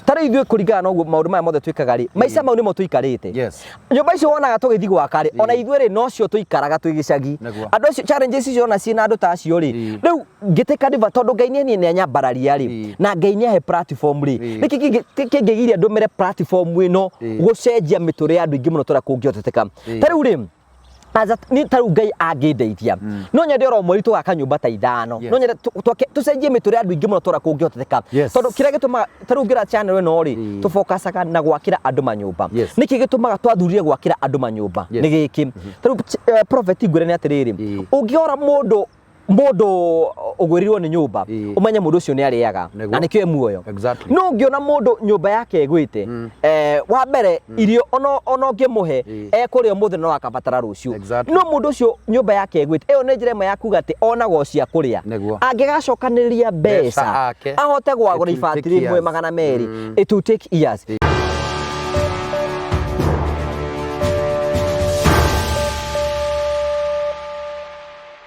Ta rĩu ithuĩ kũringana na ũguo maũndũ maya mothe twĩkaga rĩ, maica mau nĩmo tũikarĩte. Nyũmba icio wonaga tũgĩthiĩ gwaka rĩ, ona ithuĩ rĩ nocio tũikaraga twĩ gĩcagi. Andũ acio challenges icio ona ciĩna andũ ta acio rĩ, rĩu ngĩtĩka ndĩva tondũ Ngai nĩ nĩ anyambararia rĩ, na Ngai nĩ ahe platform rĩ, nĩkĩ kĩngĩgiria ndũmĩre platform ĩno gũcenjia mĩtũrĩre ya andũ aingĩ mũno ta ũrĩa kũngĩhoteteka. Ta rĩu rĩ, ni ta rĩu Ngai angĩndeithia no nyende oro mweri tũgaka nyũmba ta ithano, no nyende tũcenjie mĩtũrĩre ya andũ aingĩ mũno ta ũrĩa kũngĩhoteteka. Tondũ kĩrĩa gĩtũmaga ta rĩu ngĩra channel ĩno rĩ, tũfokacaga na gwakĩra andũ manyũmba. Nĩkĩ gĩtũmaga twathurire gwakĩra andũ manyũmba? Nĩ gĩkĩ, ta rĩu prophet ngwĩre nĩ atĩrĩrĩ, ũngĩora mũndũ mũndũ ũgwĩrĩirwo nĩ nyũmba, ũmenye mũndũ ũcio nĩ arĩaga na nĩkĩo e muoyo. No ũngĩona mũndũ nyũmba yake ĩgwĩte, wa mbere irio ona ũngĩmũhe ekũrĩa ũmũthĩ no akabatara rũciũ. No mũndũ ũcio nyũmba yake ĩgwĩte, ĩyo nĩ njĩra ĩmwe ya kuga atĩ onaga o cia kũrĩa. Angĩgacokanĩrĩria mbeca ahote gwagũra ibati rĩmwe 200, it will take years.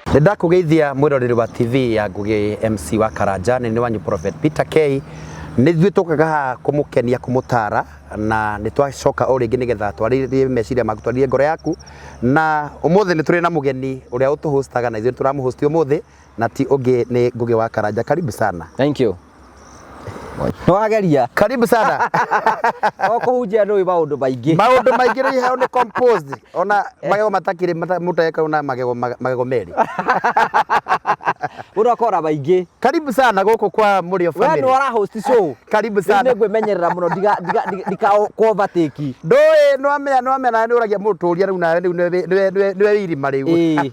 Nĩ ndakũgeithia mwĩroreri wa TV ya Ngũgĩ MC wa Karanja, nĩ nĩ wanyu Prophet Peter K. Nĩ ithuĩ tũkaga haha kũmũkenia, kũmũtara na nĩ twacoka o rĩngĩ nĩgetha twarĩrie meciria maku, twarĩrie ngoro yaku. Na ũmũthĩ nĩ tũrĩ na mũgeni ũrĩa ũtũhostaga na ithuĩ nĩ tũramũhost ũmũthĩ na ti ũngĩ nĩ Ngũgĩ wa Karanja. Karibu sana. Thank you. Nĩ wageria. Karibu sana. O kũhunjia ndũĩ maũndũ maingĩ. Maũndũ maingĩ rĩu hau nĩ composed. Ona magego matakĩrĩ mũteka na magego magego merĩ. Mũndũ akora maingĩ. Karibu sana gũkũ kwa Mũrĩo We family. nĩ ũra host show. Karibu Rĩu sana. nĩ ngwĩmenyerera mũno ndika kũ overtake. Ndũĩ nĩwamenya nĩwamenya nawe nĩũragia mũndũ tũria rĩu nawe rĩu nĩwe irima rĩu. Ĩĩ.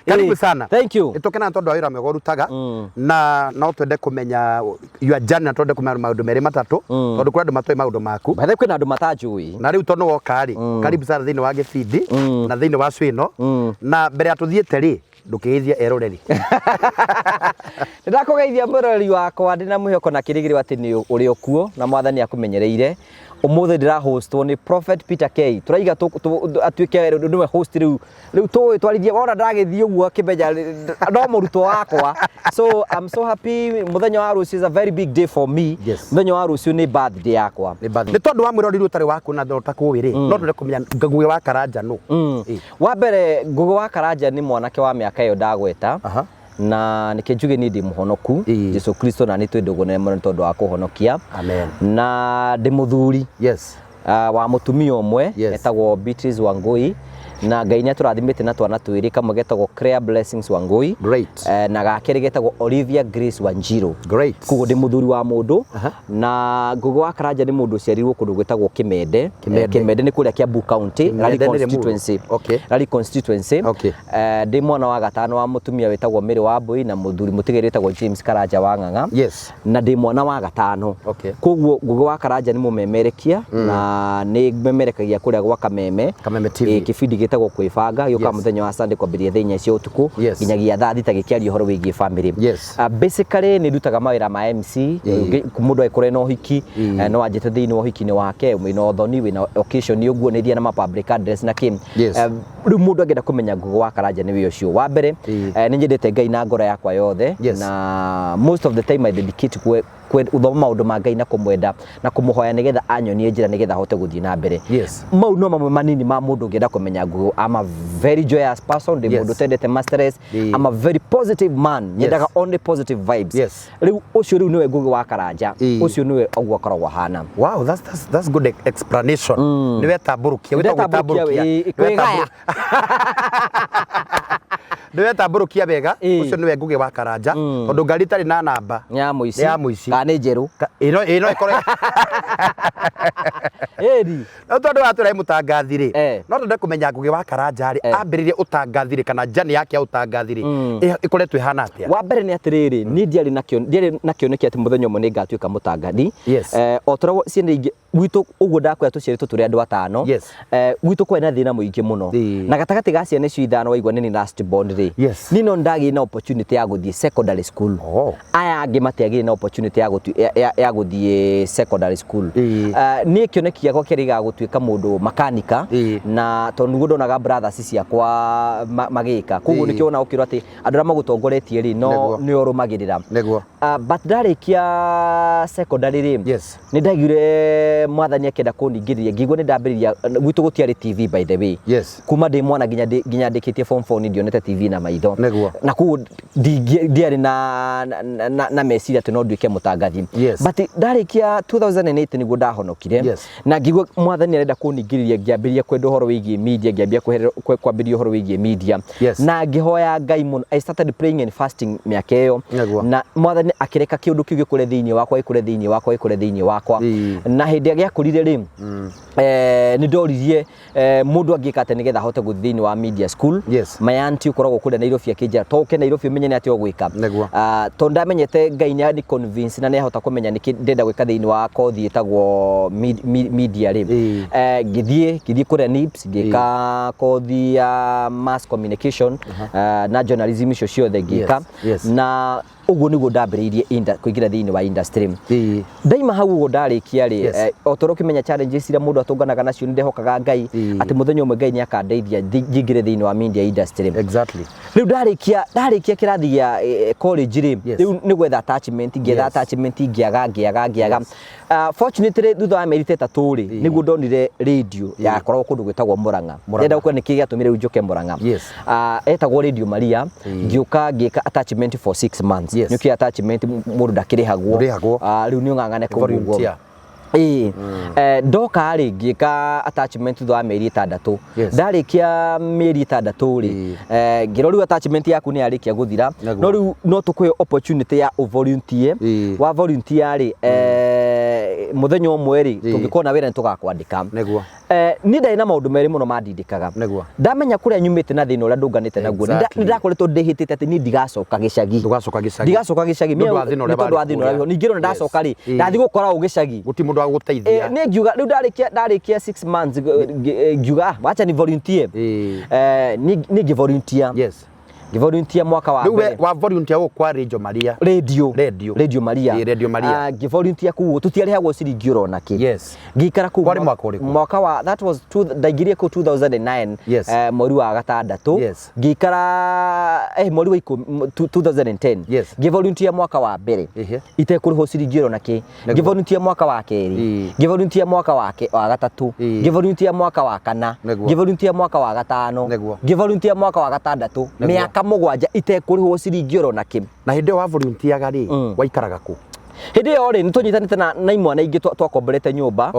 Karibu sana. Thank you. Nĩtũkenaga tondũ wa wĩra mwega ũrutaga na no twende kũmenya your journey na twende kũmenya maũndũ merĩ matatũ tondũ kũrĩ andũ matoĩ maũndũ maku. By the way kwĩna andũ matanjũĩ. Na rĩu tondũ woka rĩ, karibu sana thĩinĩ wa gĩbindi na thĩinĩ wa show ĩno na mbere ya tũthiĩte rĩ, ndũkĩgeithie eroreri. Nĩndakũgeithia mwĩroreri wakwa ndĩna mwĩhoko na kĩrĩgĩrĩro atĩ nĩ ũrĩ o kuo na mwathani akũmenyereire. Ũmũthĩ ndĩrahostwo nĩ Prophet Peter K. Tũraiga atuĩke nĩwe host rĩu rĩu tũĩ twarithie wona ndagĩthiĩ ũguo akĩmenya no mũrutwo wakwa. So I'm so happy. Mũthenya wa rũciũ is a very big day for me. Mũthenya wa rũciũ nĩ birthday yakwa. Nĩ tondũ wa mwĩroreri ũtarĩ waku na ũtakũĩ rĩ, no twende kũmenya Ngũgĩ wa Karanja nũ? Wa mbere Ngũgĩ wa Karanja nĩ mwanake wa mĩaka ĩyo ndagweta. Na nĩkĩ njuge niĩ ndĩ mũhonoku. Jesu Kristo na nĩ twĩ ndũgũ nene mũno nĩ tondũ wa kũhonokia. Amen. Na ndĩ mũthuri. Wa mũtumia ũmwe etagwo Beatrice Wangui na Ngai nĩ atũrathimĩte na twana twĩrĩ, kamwe getagwo Claire Blessings Wangui. Na ga kerĩ getagwo Olivia Grace Wanjiru. Koguo ndĩ mũthuri wa mũndũ. Na Ngũgĩ wa Karanja nĩ mũndũ ũciarirwo kũndũ gwĩtagwo Kĩmende. Kĩmende. Kĩmende nĩ kũrĩa Kiambu County, Kĩmende Lari nĩ Limuru. constituency. Lari constituency. Ndĩ mwana wa gatano wa mũtumia wĩtagwo Mary Wambui na mũthuri mũtigĩrĩ wĩtagwo James Karanja wa Ng'ang'a. Na ndĩ mwana wa gatano. Koguo Ngũgĩ wa Karanja nĩ mũmemerekia na nĩ memerekagia kũrĩa gwa Kameme. Kameme TV. Kĩbindi gĩtagwo Kwĩbanga gĩũkaga mũthenya wa Sunday kwambĩrĩria thaa 4 cia ũtukũ nginyagia thaa 6 gĩkĩaria ũhoro wĩgiĩ family. Basically nĩ ndutaga mawĩra ma MC. Mũndũ angĩkorwo ena ũhiki, no anjĩte thĩinĩ wa ũhiki-inĩ wake, wĩna ũthoni, wĩna occasion ũguo, nĩ thiaga na ma public address na kĩ. Rĩu mũndũ angĩenda kũmenya Ngũgĩ wa Karanja nĩ wĩ ũcio. Wa mbere, nĩ nyendete Ngai na ngoro yakwa yothe. Na most of the time I dedicate gũthoma maũndũ ma Ngai na kũmwenda na kũmũhoya nĩgetha anyonie njĩra nĩgetha hote gũthiĩ na mbere. Mau no mamwe manini ma mũndũ ũngĩenda kũmenya Ngũgĩ. I'm a very joyous person, ndĩ mũndũ ũtendete ma stress. I'm a very positive man. Nyendaga only positive vibes. Rĩu ũcio rĩu nĩwe Ngũgĩ wa Karanja. Ũcio nĩwe ũguo akoragwo ahana. Wow, that's good explanation. Nĩ wetambũrũkia, wĩtagwo Ndetambũrũkia, gwĩtambũrũkia. Kwĩgaya. Nĩ wetambũrũkia wega, ũcio nĩwe Ngũgĩ wa Karanja, tondũ ngari ĩtarĩ na namba Nĩ ya mũici. Nĩ ya mũici. Kana nĩ njerũ. Ĩno ĩkorwo Ĩni. No tondũ wa twĩra mũtangathi rĩ, no twende kũmenya Ngũgĩ wa Karanja rĩ, ambĩrĩrie ũtangathi rĩ, kana journey yake ya ũtangathi rĩ, ĩkoretwo ĩhana atĩa? Wa mbere nĩ atĩrĩrĩ, niĩ ndiarĩ na kĩoneki atĩ mũthenya ũmwe nĩ ngatuĩka mũtangathi. O ta ũrĩa ciana ingĩ Gwitũ ũguo ndakwĩra tũciarĩtwo tũrĩ andũ atano. Gwitũ kwarĩ na thĩna mũingĩ mũno. Na gatagatĩ ga ciana icio ithano waigua nĩ niĩ last born rĩ, niĩ no nĩndagĩire na opportunity ya gũthiĩ secondary school. Aya angĩ matiagĩire na opportunity ya gũthiĩ secondary school. Niĩ kĩoneki gĩakwa kĩarĩ gĩa gũtuĩka mũndũ makanika, na tondũ nĩguo ndonaga brothers ciakwa magĩka. Koguo nĩkĩo wonaga ũkĩrwo atĩ andũ arĩa magũtongoretie rĩ, no nĩo ũrũmagĩrĩra. But ndarĩkia secondary rĩ, nĩ ndaiguire mwathani akĩenda kũningĩrĩria, ngĩigua nĩ ndambĩrĩria. Gwitũ gũtiarĩ TV, by the way. Kuma ndĩ mwana nginya ndĩkĩtie form 4, niĩ ndionete TV na maitho. Na koguo ndiarĩ na meciria atĩ no nduĩke mũtangathi. But ndarĩkia 2008 nĩguo ndahonokire. Na ngĩigua mwathani arenda kũningĩrĩria, ngĩambĩrĩria kwenda ũhoro wĩgiĩ media, ngĩambia kwambĩrĩria ũhoro wĩgiĩ media. Na ngĩhoya Ngai mũno. I started praying and fasting mĩaka ĩyo. Na mwathani akĩreka kĩũndũ kĩu gĩkũre thĩinĩ wakwa, gĩkũre thĩinĩ wakwa, gĩkũre thĩinĩ wakwa. Na hĩndĩ ĩrĩa gĩakũrire rĩ, nĩ ndoririe mũndũ angĩka atĩa nĩgetha ahote gũthiĩ thĩinĩ wa media school. My auntie ũkoragwo kũrĩa Nairobi akĩnjĩra to ũke Nairobi ũmenye nĩ atĩa ũgwĩka. Ah, tondũ ndamenyete Ngai nĩ ani convince na nĩ ahota kũmenya nĩkĩ ndĩrenda gwĩka thĩinĩ wa kothi ĩtagwo media rĩ. Ngĩthiĩ kũrĩa NIBS, ngĩka kothi ya mass communication na journalism, icio ciothe ngĩka. Na ũguo nĩguo ndambĩrĩirie kũingĩra thĩinĩ wa industry. Ndaima hau ũguo ndarĩkia rĩ, o ta ũrĩa ũkĩmenya challenges iria mũndũ atũnganaga nacio, nĩ ndehokaga Ngai atĩ mũthenya ũmwe Ngai nĩ akandeithia njingĩre thĩinĩ wa media industry. Rĩu ndarĩkia kĩrathi gĩa college rĩ, rĩu nĩ gwetha attachment, ngĩetha attachment, ngĩaga, ngĩaga, ngĩaga. Fortunately, thutha wa mĩeri ta 3 rĩ, nĩguo ndonire radio yakoragwo kũndũ gwĩtagwo Murang'a. Murang'a. Ndĩrenda gũkwĩra nĩkĩ gĩatũmire rĩu njũke Murang'a. Etagwo Radio Maria. Ngĩũka ngĩka attachment for 6 months. Nĩ ũkĩ attachment mũndũ ndakĩrĩhagwo. Ndũrĩhagwo. Rĩu nĩ ũng'ang'ane kũu ũguo. Volunteer. Ĩĩ. Ndoka rĩ, ngĩka attachment thutha wa mĩeri 6. Ndarĩkia mĩeri 6 rĩ, ngĩrwo rĩu attachment yaku nĩ yarĩkia gũthira, no rĩu no tũkũhe opportunity ya ũvolunteer. Wa volunteer rĩ, mũthenya ũmwe rĩ, tũngĩkona wĩra nĩ tũgakwandĩka. Niĩ ndarĩ na maũndũ merĩ mũno mandindĩkaga. Ndamenya kũrĩa nyumĩte na thĩna ũrĩa ndũnganĩte naguo, nĩ ndakoretwo ndĩhĩtĩte atĩ niĩ ndigacoka gĩcagi. Ndũgacoka gĩcagi. Ndigacoka gĩcagi. Nĩ ũndũ wa thĩna ũrĩa Nĩ tondũ wa warĩ thĩna ũrĩa kũrĩa. wĩho. Ningĩ ona ndacoka rĩ, ndathiĩ gũkora ũ gĩcagi. Gũtirĩ mũndũ wa gũgũteithia. Niĩ ngiuga rĩu ndarĩkia 6 months, ngiuga, "Ah, wacha ni volunteer." Niĩ ngĩ volunteer. Ngĩ volunteer mwaka wa Rĩu we mbere. wa volunteer gũkũ kwa Radio Maria. Radio. Radio. Radio Maria. Radio Maria. Ah, ngĩ volunteer kũu, tũtiarĩhagwo ciringi oro nakĩ. Ngĩikara kũu. Kwarĩ mwaka ũrĩkũ? Mwaka wa, that was two, ndaingĩrire kũu 2009, mweri wa gatandatũ. Ngĩikara mweri wa 10, 2010. Ngĩ volunteer mwaka wa mbere itekũrĩhwo ciringi oro nakĩ. Ngĩ volunteer mwaka wa kerĩ. Ngĩ volunteer mwaka wa gatatũ. Ngĩ volunteer mwaka wa kana. Ngĩ volunteer mwaka wa gatano. Ngĩ volunteer mwaka wa gatandatũ. Mĩaka 7 itekũrĩhwo ciringi oro nakĩ. Na hĩndĩ ĩyo wa volunteeraga rĩ, waikaraga kũ? Hĩndĩ ĩyo rĩ, nĩ tũnyitanĩte na imwana ingĩ twakomborete nyũmba.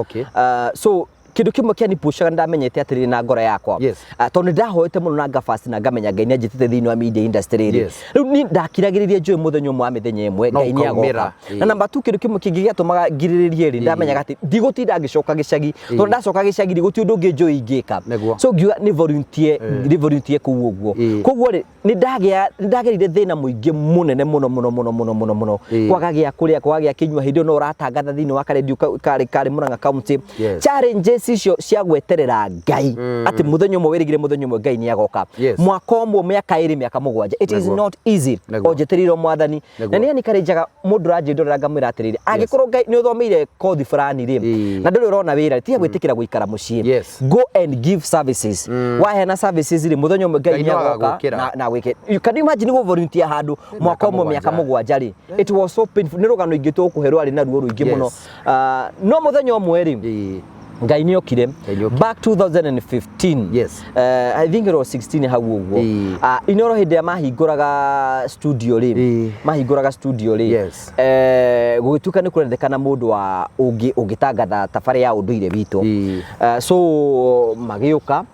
So kĩndũ kĩmwe kĩanipushaga, ndamenyete atĩrĩrĩ na ngoro yakwa, tondũ nĩ ndahoete mũno na ngafast na ngamenya Ngai nĩ anjĩtĩte thĩinĩ wa media industry rĩ, rĩu niĩ ndakiragĩrĩria njũĩ mũthenya ũmwe wa mĩthenya ĩmwe No Ngai nĩ ũkaumĩra. agoka. Na namba tu, kĩndũ kĩmwe kĩngĩ gĩatũmaga ngirĩrĩrie rĩ, ndamenyaga atĩ ndigũtinda ngĩcoka gĩcagi, tondũ ndacoka gĩcagi rĩ, gũtirĩ ũndũ ũngĩ njũĩ ingĩka. So ngiuga nĩ volunteer kũu ũguo. Koguo rĩ, nĩ ndagerire thĩna mũingĩ mũnene mũno mũno mũno mũno mũno mũno, kwaga gĩa kũrĩa, kwaga gĩa kĩnyua, hĩndĩ ĩyo no ũratangatha thĩinĩ wa karendio karĩ Murang'a County. Challenges icio cia gweterera Ngai atĩ mũthenya ũmwe wĩrĩgire mũthenya ũmwe Ngai nĩ agoka, mwaka ũmwe, mĩaka 2, mĩaka 7, it is not easy. O njetereire mwathani. Na nĩ encourageaga mũndũ ũranjĩndorera, ngamwĩra atĩrĩrĩ, angĩkorwo Ngai nĩ ũthomeire kothi fulani rĩ, na ndũrĩ ũrona wĩra, tiga gwĩtĩkĩra gũikara mũciĩ. Go and give services. Waheana services rĩ, mũthenya ũmwe Ngai Ngai nĩ no agoka agagũkĩra. na gwĩke. You can you imagine go volunteer handũ mwaka ũmwe, mĩaka 7 rĩ? It was so painful. Nĩ rũgano ingĩ tũkũhe rwarĩ na ruo rũingĩ mũno. Ah, no mũthenya ũmwe rĩ, Ngai nĩ okire. Ngai nĩ okire. Back 2015, I think it was 16 hau ũguo. Inoro hĩndĩ ĩrĩa mahingũraga studio rĩ, mahingũraga studio rĩ, gũgĩtuĩka nĩ kũrendekana mũndũ wa ũngĩtangatha tabarĩ ya ũndũire witũ. So magĩũka,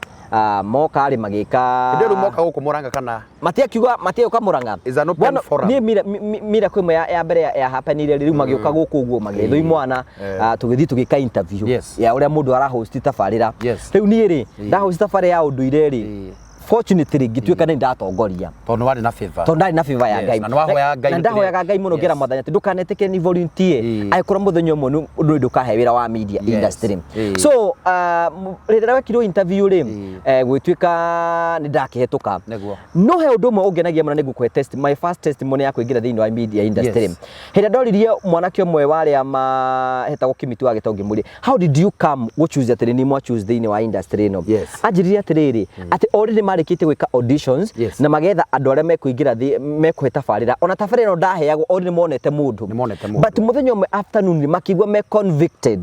moka rĩ, magĩka Hĩndĩ ĩyo rĩu moka gũkũ Murang'a kana? Matiakiuga matiauka Murang'a. Is an open forum. Niĩ miracle ĩmwe ya mbere ya happenire rĩu, magĩũka gũkũ ũguo, magĩthwo imwana, tũgĩthiĩ tũgĩka interview ya ũrĩa mũndũ arahost tabarĩra. Rĩu niĩ rĩ, ndahost tabarĩra ya ũndũire rĩ, Fortunately ngĩtuĩka nĩ ndatongoria. Tondũ warĩ na favor. Tondũ ndarĩ na favor ya Ngai. Na nĩwahoyaga Ngai. Na ndahoyaga Ngai mũno ngĩra Mwathani atĩ ndũkanetĩkĩre ni volunteer angĩkorwo mũthenya ũmwe nĩ ndũkahe wĩra wa media industry. So rĩrĩa wekirwo interview rĩ, gwĩtuĩka nĩ ndakĩhetũka. No he ũndũ ũmwe ũngenagia mũno, nĩ ngũkũhe test my first testimony ya kũingĩra thĩinĩ wa media industry. Hĩndĩ ĩrĩa ndoririe mwanake ũmwe wa arĩa mahetagwo Kĩmiti wa Gĩtau, ngĩmũria, "How did you come gũ choose atĩrĩ nĩ mwa choose thĩinĩ wa industry ĩno?" Anjĩrire atĩrĩrĩ, atĩ already marĩkĩtie gwĩka auditions na magetha andũ arĩa mekũingĩra mekũhe tabarĩra, ona tabarĩra ĩno ndaheagwo, already monete mũndũ. Nĩmonete mũndũ. But mũthenya ũmwe afternoon makĩigua me convicted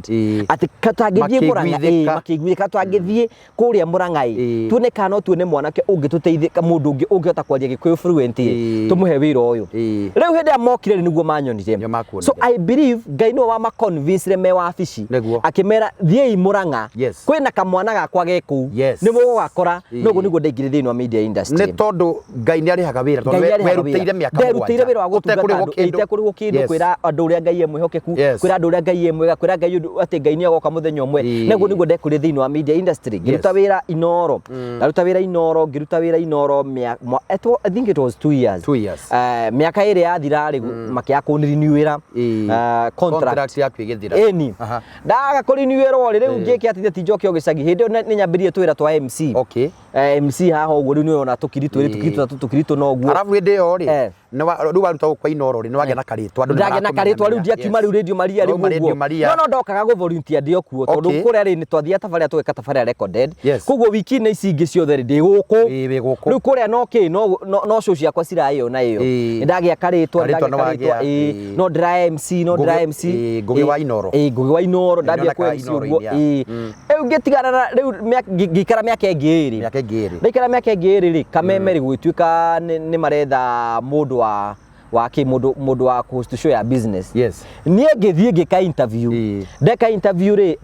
atĩ tangĩthiĩ Mũrang'a, Makĩiguithĩka. Makĩiguithĩka tangĩthiĩ kũrĩa Mũrang'a ĩ, tuone kana no tuone mwanake ũngĩtũteithia, mũndũ ũngĩ ũngĩhota kwaria Gĩkũyũ fluent ĩ, tũmũhe wĩra ũyũ. Rĩu hĩndĩ ĩrĩa mokire rĩ, nĩguo manyonire. Nĩo makuonire. So I believe Ngai nĩwe wama convince me wabici, akĩmera, "Thiĩi Mũrang'a, kwĩna kamwana gakwa ge kũu, nĩ mũgũgakora." Noguo nĩguo ndaingĩrire thĩinĩ wa media industry. Nĩ tondũ Ngai nĩ arĩhaga wĩra, tondũ Ngai nĩarĩhaga werutĩire wĩra. mĩaka Nderutĩire 7 wĩra wa gũtungata ũtekũrĩhwo andũ, kĩndũ. itekũrĩhwo kĩndũ, kwĩra andũ ũrĩa Ngai e mwĩhokeku, kwĩra andũ ũrĩa Ngai e mwega, kwĩra Ngai ũndũ atĩ Ngai nĩ agoka mũthenya ũmwe. Naguo nĩguo ndekũrire thĩinĩ wa media industry, ngĩruta wĩra Inoro, ndaruta wĩra Inoro, ngĩruta wĩra Inoro I think it was 2 years. 2 years. Mĩaka 2 yathira rĩ, makĩaga kũnirinew contract. Contract yaku ĩgĩthira. Ĩni. Ndaga kũrinewĩrwo rĩ, rĩu ngĩke atĩ ti njoke o gĩcagi. Hĩndĩ ĩyo nĩ nyambĩrĩrie twĩra twa MC. MC haha ũguo, rĩu nĩ ũrona tũkiri twĩrĩ, tũkiri tũtatũ, tũkiri tũna ũguo. Arabu hĩndĩ ĩyo rĩ, rĩu waruta gũkũ Inooro rĩ, nĩ wagĩa na karĩtwa, andũ nĩ Ndagĩa na marakũmenya karĩtwa rĩu. menya. Ndiakiuma rĩu Radio Maria rĩu Wauma Radio ũguo. Maria. No ndokaga gũ volunteer ndĩ o kuo, tondũ kũrĩa rĩ, nĩ twathiaga tabarĩra, tũgeka tabarĩra recorded. Koguo wiki-inĩ ici ingĩ ciothe rĩ, ndĩ gũkũ. Ĩĩ, wĩ gũkũ. Rĩu kũrĩa no kĩ no no, no show ciakwa cirarĩo na ĩyo. Nĩ ndagĩa karĩtwa, Karĩtwa ndagĩa nĩ karĩtwa, wagĩa, ĩĩ. No ndĩra MC, no ndĩra MC. Ngũgĩ wa Inooro. Ĩĩ, Ngũgĩ wa Inooro, ndambia nĩonekaga kũ MC ũguo. Inooro-inĩ, Ĩĩ. Rĩu ngĩtigana na rĩu ngĩikara mĩaka ĩngĩ 2. Mĩaka ĩngĩ 2. Ndaikara mĩaka ĩngĩ 2 rĩ, Kameme rĩ, gũgĩtuĩka nĩ maretha mũndũ wa kĩ mũndũ wa host show ya business. Niĩ ngĩthiĩ ngĩka interview. Ndeka interview rĩ,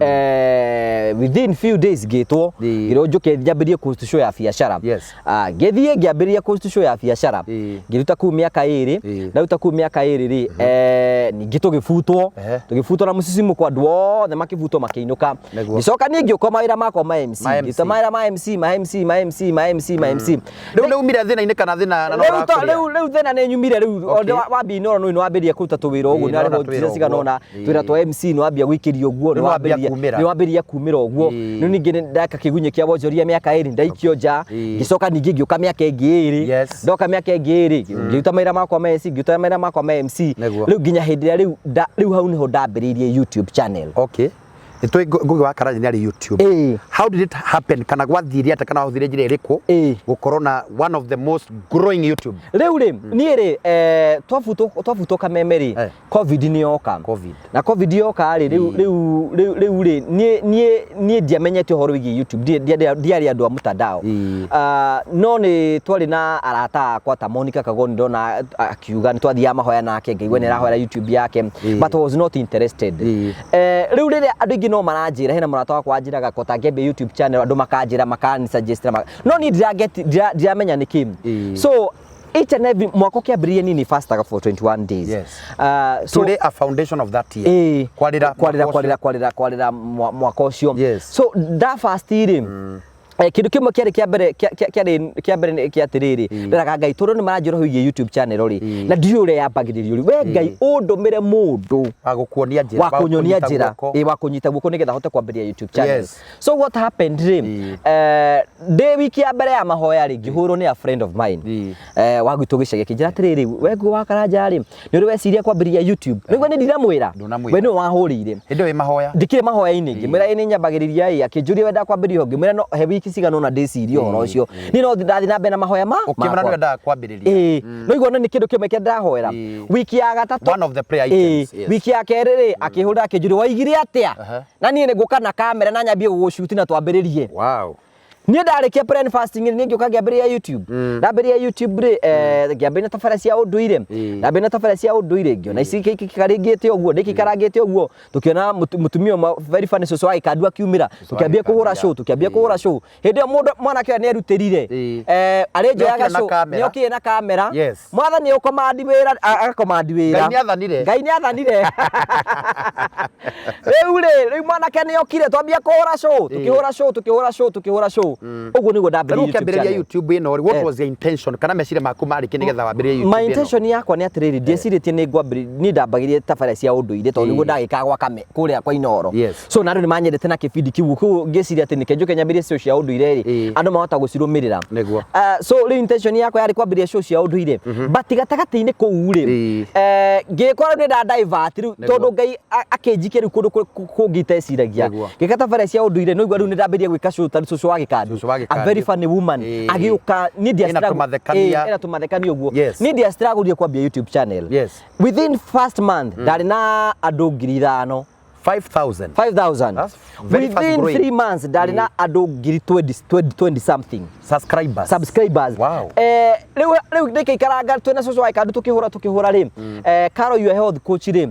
within few days ngĩtwo, ngĩrwo njũke njambĩrĩrie host show ya biacara. Ah, ngĩthiĩ ngĩambĩrĩria host show ya biacara. Ngĩruta kũu mĩaka 2. Ndaruta kũu mĩaka 2 rĩ, ningĩ tũgĩbutwo. Tũgĩbutwo na mũcicimũko, andũ othe makĩbutwo makĩinũka. Ngĩcoka niĩ ngĩũka mawĩra makwa ma MC. Ma MC. Ngĩruta mawĩra ma MC, ma MC, ma MC, ma MC, ma MC. Rĩu nĩ umire thĩna-inĩ kana thĩna na no Rĩu ũrakũrĩa? Rĩu thĩna nĩ nyumire rĩu. Wambia Inooro nĩ wambĩrĩria kũruta tũwĩra ũguo, Ĩĩ, nĩ nĩrona warĩhwo twĩra njĩra cigana ũguo. ũna, twĩra twa MC nĩ wambia gũikĩrio ũguo, Rĩu nĩ wambia kumĩra. nĩ wambĩrĩria kumĩra ũguo. Rĩu ningĩ nĩ ndeka kĩgunyĩ kĩa wonjoria mĩaka 2, ndaikio nja. Ngĩcoka ningĩ ngĩũka mĩaka ĩngĩ 2. Ndoka mĩaka ĩngĩ 2, ngĩruta mawĩra makwa ma MC, ngĩruta mawĩra makwa ma MC. Rĩu nginya hĩndĩ ĩrĩa rĩu hau nĩho ndambĩrĩirie YouTube channel. Okay. Nĩ tũĩ Ngũgĩ wa Karanja nĩ arĩ YouTube. How did it happen, kana gwathire atĩa, kana wahũthire njĩra ĩrĩkũ gũkorwo na one of the most growing YouTube? Rĩu rĩ, niĩ rĩ, twabutwo Kameme rĩ, COVID nĩ yoka. COVID. Na COVID yoka rĩ, rĩu rĩu rĩu rĩu rĩ, niĩ ndiamenyete ũhoro wĩgiĩ YouTube, ndiarĩ andũ a mtandao. Ah, no nĩ twarĩ na arata akwa ta Monica Kagoni, ndona akiuga nĩ twathiaga mahoya nake, ngaigua nĩ arahoera YouTube yake, but I was not interested. Rĩu rĩrĩa andũ aingĩ no maranjĩra, hena mũrata wakwa wanjĩraga ko tangĩambia YouTube channel, andũ makanjĩra, makani suggest, no niĩ ndiramenya nĩ kĩ. So each and every mwaka ũkĩambĩrĩria, niĩ nĩ fastaga for 21 days. So To lay a foundation of that year. Kwarĩra kwarĩra mwaka ũcio. Kwarĩra mwaka ũcio. So nda fast rĩ, kĩndũ kĩmwe kĩarĩ kĩa mbere kĩarĩ kĩa mbere nĩ kĩa atĩrĩrĩ, ndĩraga Ngai, tondũ nĩ maranjĩra wĩgiĩ YouTube channel rĩ, na ndiũĩ ũrĩa yambagĩrĩrio rĩ, we Ngai ũndũmĩre mũndũ wa gũkuonia njĩra, wa kũnyonia kũnyita njĩra, guoko. Wa kũnyita guoko nĩgetha hote kwambĩrĩria YouTube channel. So what happened rĩ, ndĩ wiki ya mbere ya mahoya rĩ, ngĩhũrwo nĩ a friend of mine wa gwitũ gĩcagi, akĩnjĩra atĩrĩrĩ, "We Ngũgĩ wa Karanja rĩ, nĩ ũrĩ weciria kwambĩrĩria YouTube?" Nĩguo nĩ ndiramwĩra. Ndũnamwĩra. We nĩwe wahũrĩire. Hĩndĩ ĩyo wĩ mahoya. Ndikĩrĩ mahoya-inĩ, ngĩmwĩra ĩ nĩ nyambagĩrĩria ĩ, akĩnjũria wenda kwambĩrĩria ho, ngĩmwĩra no he wiki cigana ũna ndĩcirie ũhoro ũcio, niĩ no ndathiĩ na mbere na mahoya ma Ũkĩmwĩra makwa. nĩ wendaga kwambĩrĩria. Ĩĩ, no igua nĩ kĩndũ kĩmwe kĩrĩa ndĩrahoera. Wiki ya gatatũ, One of the prayer items, yes. Wiki ya kerĩ rĩ, akĩhũra akĩnjũria, "Waigire atĩa?" Na niĩ nĩ ngũka na kamera na nyambie gũgũcuti na twambĩrĩrie. Niĩ ndarĩkia prayer and fasting niĩ ngĩũka ngĩambĩrĩria YouTube. Ndambĩrĩria YouTube rĩ, ngĩambĩrĩria na tabarĩra cia ũndũire. Ndambĩrĩria na tabarĩra cia ũndũire, ngĩona ici ikarĩngĩte ũguo, ndĩkĩikarangĩte ũguo, tũkĩona mũtumia ũmwe very funny, cũcũ wa gĩkandu akiumĩra, tũkĩambia kũhũra show, tũkĩambia kũhũra show. Hĩndĩ ĩyo mũndũ mwanake ũyũ nĩerutĩrire, arĩnjoyaga Nĩokire na show, kamera. nĩokire na kamera. Mwathani ũkomandi wĩra, agakomandi wĩra. Ngai nĩathanire. Ngai nĩathanire. Rĩu rĩ, rĩu mwanake nĩokire, twambia kũhũra show, tũkĩhũra show, tũkĩhũra show, tũkĩhũra show. Show. Ũguo nĩguo Rĩu ndambĩrĩirie YouTube ũkĩambĩrĩria channel. YouTube ĩno rĩ, what was your intention, kana meciria maku marĩ kĩ nĩgetha wambĩrĩrie YouTube My ĩno? intention yakwa nĩ atĩrĩrĩ, ndiecirĩtie nĩ ngwambĩrĩria, niĩ ndambagĩrĩria tabarĩra cia ũndũire tondũ nĩguo ndagĩkaga gwa kame kũrĩa kwa Inooro. So na andũ nĩ manyendete na kĩbindi kĩu, koguo ngĩciria atĩ nĩke njũke nyambĩrĩrie show cia ũndũire rĩ, andũ mahota gũcirũmĩrĩra. So rĩu intention yakwa yarĩ kwambĩrĩria show cia ũndũire, but gatagatĩ-inĩ kũu rĩ, ngĩkora nĩ nda divert rĩu, tondũ Ngai akĩnjikia rĩu kũndũ kũngĩ iteciragia. Ngĩka tabarĩra cia ũndũire, no igua rĩu nĩ ndambĩrĩria gwĩka show ta cũcũ wa gĩkandi. Cũcũ wa A gĩkandi. very funny woman. Agĩũka, niĩ Ĩna tũmathekania. Ĩna tũmathekania ũguo. Niĩ ndia struggle kwambia YouTube channel. Within first month ndarĩ na andũ 5,000. 5,000. 5,000. That's very fast Within growing. 3 months ndarĩ na andũ ngiri 20 something. Subscribers. Subscribers. Rĩu ndĩkĩikaranga twĩna cũcũ wa gĩkandu tũkĩhũra rĩ, Carol your health coach rĩ,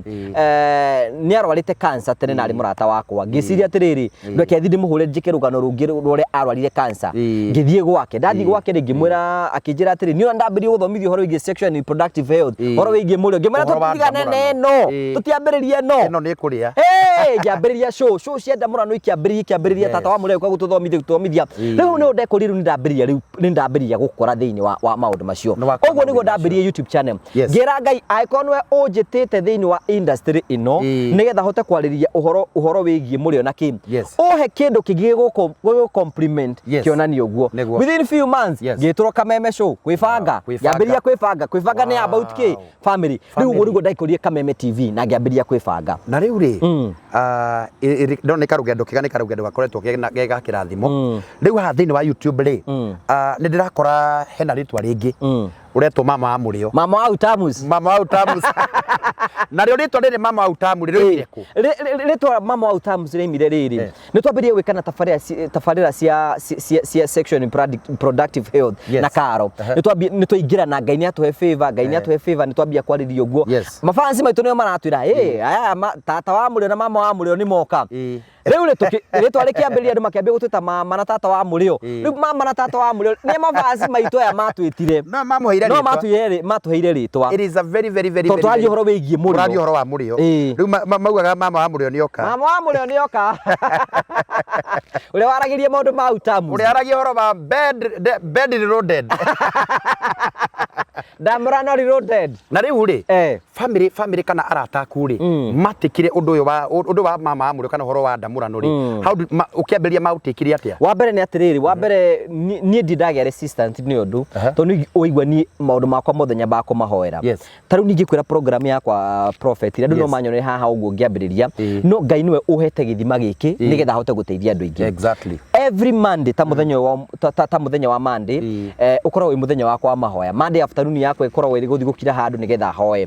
nĩ arwarĩte cancer tene na arĩ mũrata wakwa. Ngĩciria atĩrĩrĩ, ndeke thiĩ ndĩmũhũre njĩke rũgano rũngĩ rũrĩa arwarire cancer. Ngĩthiĩ gwake, ndathiĩ gwake rĩ, ngĩmwĩra, akĩnjĩra atĩrĩ, niĩ ona ndambĩrĩria gũthomithia ũhoro wĩgiĩ sexual and reproductive health, ũhoro wĩgiĩ mũrĩo. Ngĩmwĩra Ũhoro wa tũtigane na ndamũrano. ĩno, tũtiambĩrĩrie ĩno. Ĩno nĩ ĩkũrĩa. Hey, ngĩambĩrĩria show cia ndamũrano ikĩambĩrĩria tata wa mũrĩo gũtũthomithia gũtũthomithia. Rĩu nĩ ndekũrire, rĩu nĩndambĩrĩria, rĩu nĩndambĩrĩria gũkũra thĩinĩ wa maũndũ macio. Nĩ wakũra Ũguo nĩguo maũndũ macio. ndambĩrĩrie YouTube channel. Ngĩra Ngai, angĩkorwo nĩwe ũnjĩtĩte thĩinĩ wa industry ĩno, nĩgetha hote kwarĩria ũhoro wĩgiĩ mũrĩo na kĩ, ũhe kĩndũ kĩngĩ gĩgũ compliment kĩonanie ũguo. Within few months, ngĩtũrwo Kameme show, kwĩbanga. Wow, kwĩbanga. Ngĩambĩrĩria kwĩbanga. Kwĩbanga nĩ about kĩ? Family. Rĩu ũguo Family. nĩguo ndaikũrire Kameme TV na ngĩambĩrĩria kwĩbanga. Na rĩu rĩ, ndona nĩ karũgendo kega, nĩ karũgendo gakoretwo ge ga kĩrathimo. Rĩu haha thĩinĩ wa YouTube rĩ, nĩ ndĩrakora hena rĩtwa rĩngĩ ũretwo mama wa mũrĩo. Mama wa Utamus. Mama wa Utamus. Narĩo rĩtwa rĩrĩ mama wa Utamu rĩ, rĩoimire kũ? Rĩtwa mama wa Utamus rĩoimire rĩrĩ, nĩ twambĩrĩrie gwĩka na tabarĩra cia sexual and reproductive health na Karo. Nĩ twaingĩra na Ngai nĩ atũhe favor, Ngai nĩ atũhe favor, nĩ twambia kwarĩria ũguo. Mafansi maitũ nĩo maratwĩra, hey, aya, tata wa mũrĩo na mama wa mũrĩo nĩ moka. Rĩu rĩ, rĩtwa rĩkĩambĩrĩria, andũ makĩambia gũtwĩta mama na tata wa mũrĩo. Rĩu mama na tata wa mũrĩo nĩ mafansi maitũ aya matwĩtire. No mamũheire No rĩtwa. matũheire rĩtwa. It is a very, very, very, Tondũ very, tũraria very ũhoro wĩgiĩ mũrĩo. Tũraria ũhoro wa mũrĩo. Rĩu maugaga mama wa mũrĩo nĩoka. Mama wa mũrĩo nĩoka. Ũrĩa waragĩria maũndũ ma utamu. Ũrĩa aragia ũhoro wa bed loaded. Ndamũrano reloaded. Na rĩu rĩ, family kana arata aku rĩ, matikire ũndũ ũyũ wa, ũndũ wa mama wa mũrĩo kana ũhoro wa ndamũrano rĩ, how do, ma, ũkĩambĩrĩria maũtĩkire atĩa? Wa mbere nĩ atĩrĩrĩ, wa mbere niĩ ndirĩ ndagĩa resistant nĩ ũndũ, tondũ nĩ ũigua niĩ maũndũ makwa mothe nyambaga kũmahoera. Ta rĩu ningĩkwĩra program yakwa Prophet, andũ no manyone haha ũguo ngĩambĩrĩria, no Ngai nĩwe ũhete gĩthima gĩkĩ nĩgetha ahote gũteithia andũ aingĩ. Every Monday, ta mũthenya wa, ta, ta, ta mũthenya wa Monday, ũkoragwo wĩ mũthenya wakwa wa mahoya. Monday afternoon yakwa ĩkoragwo ĩrĩ gũthiĩ gũkira handũ nĩgetha hoe.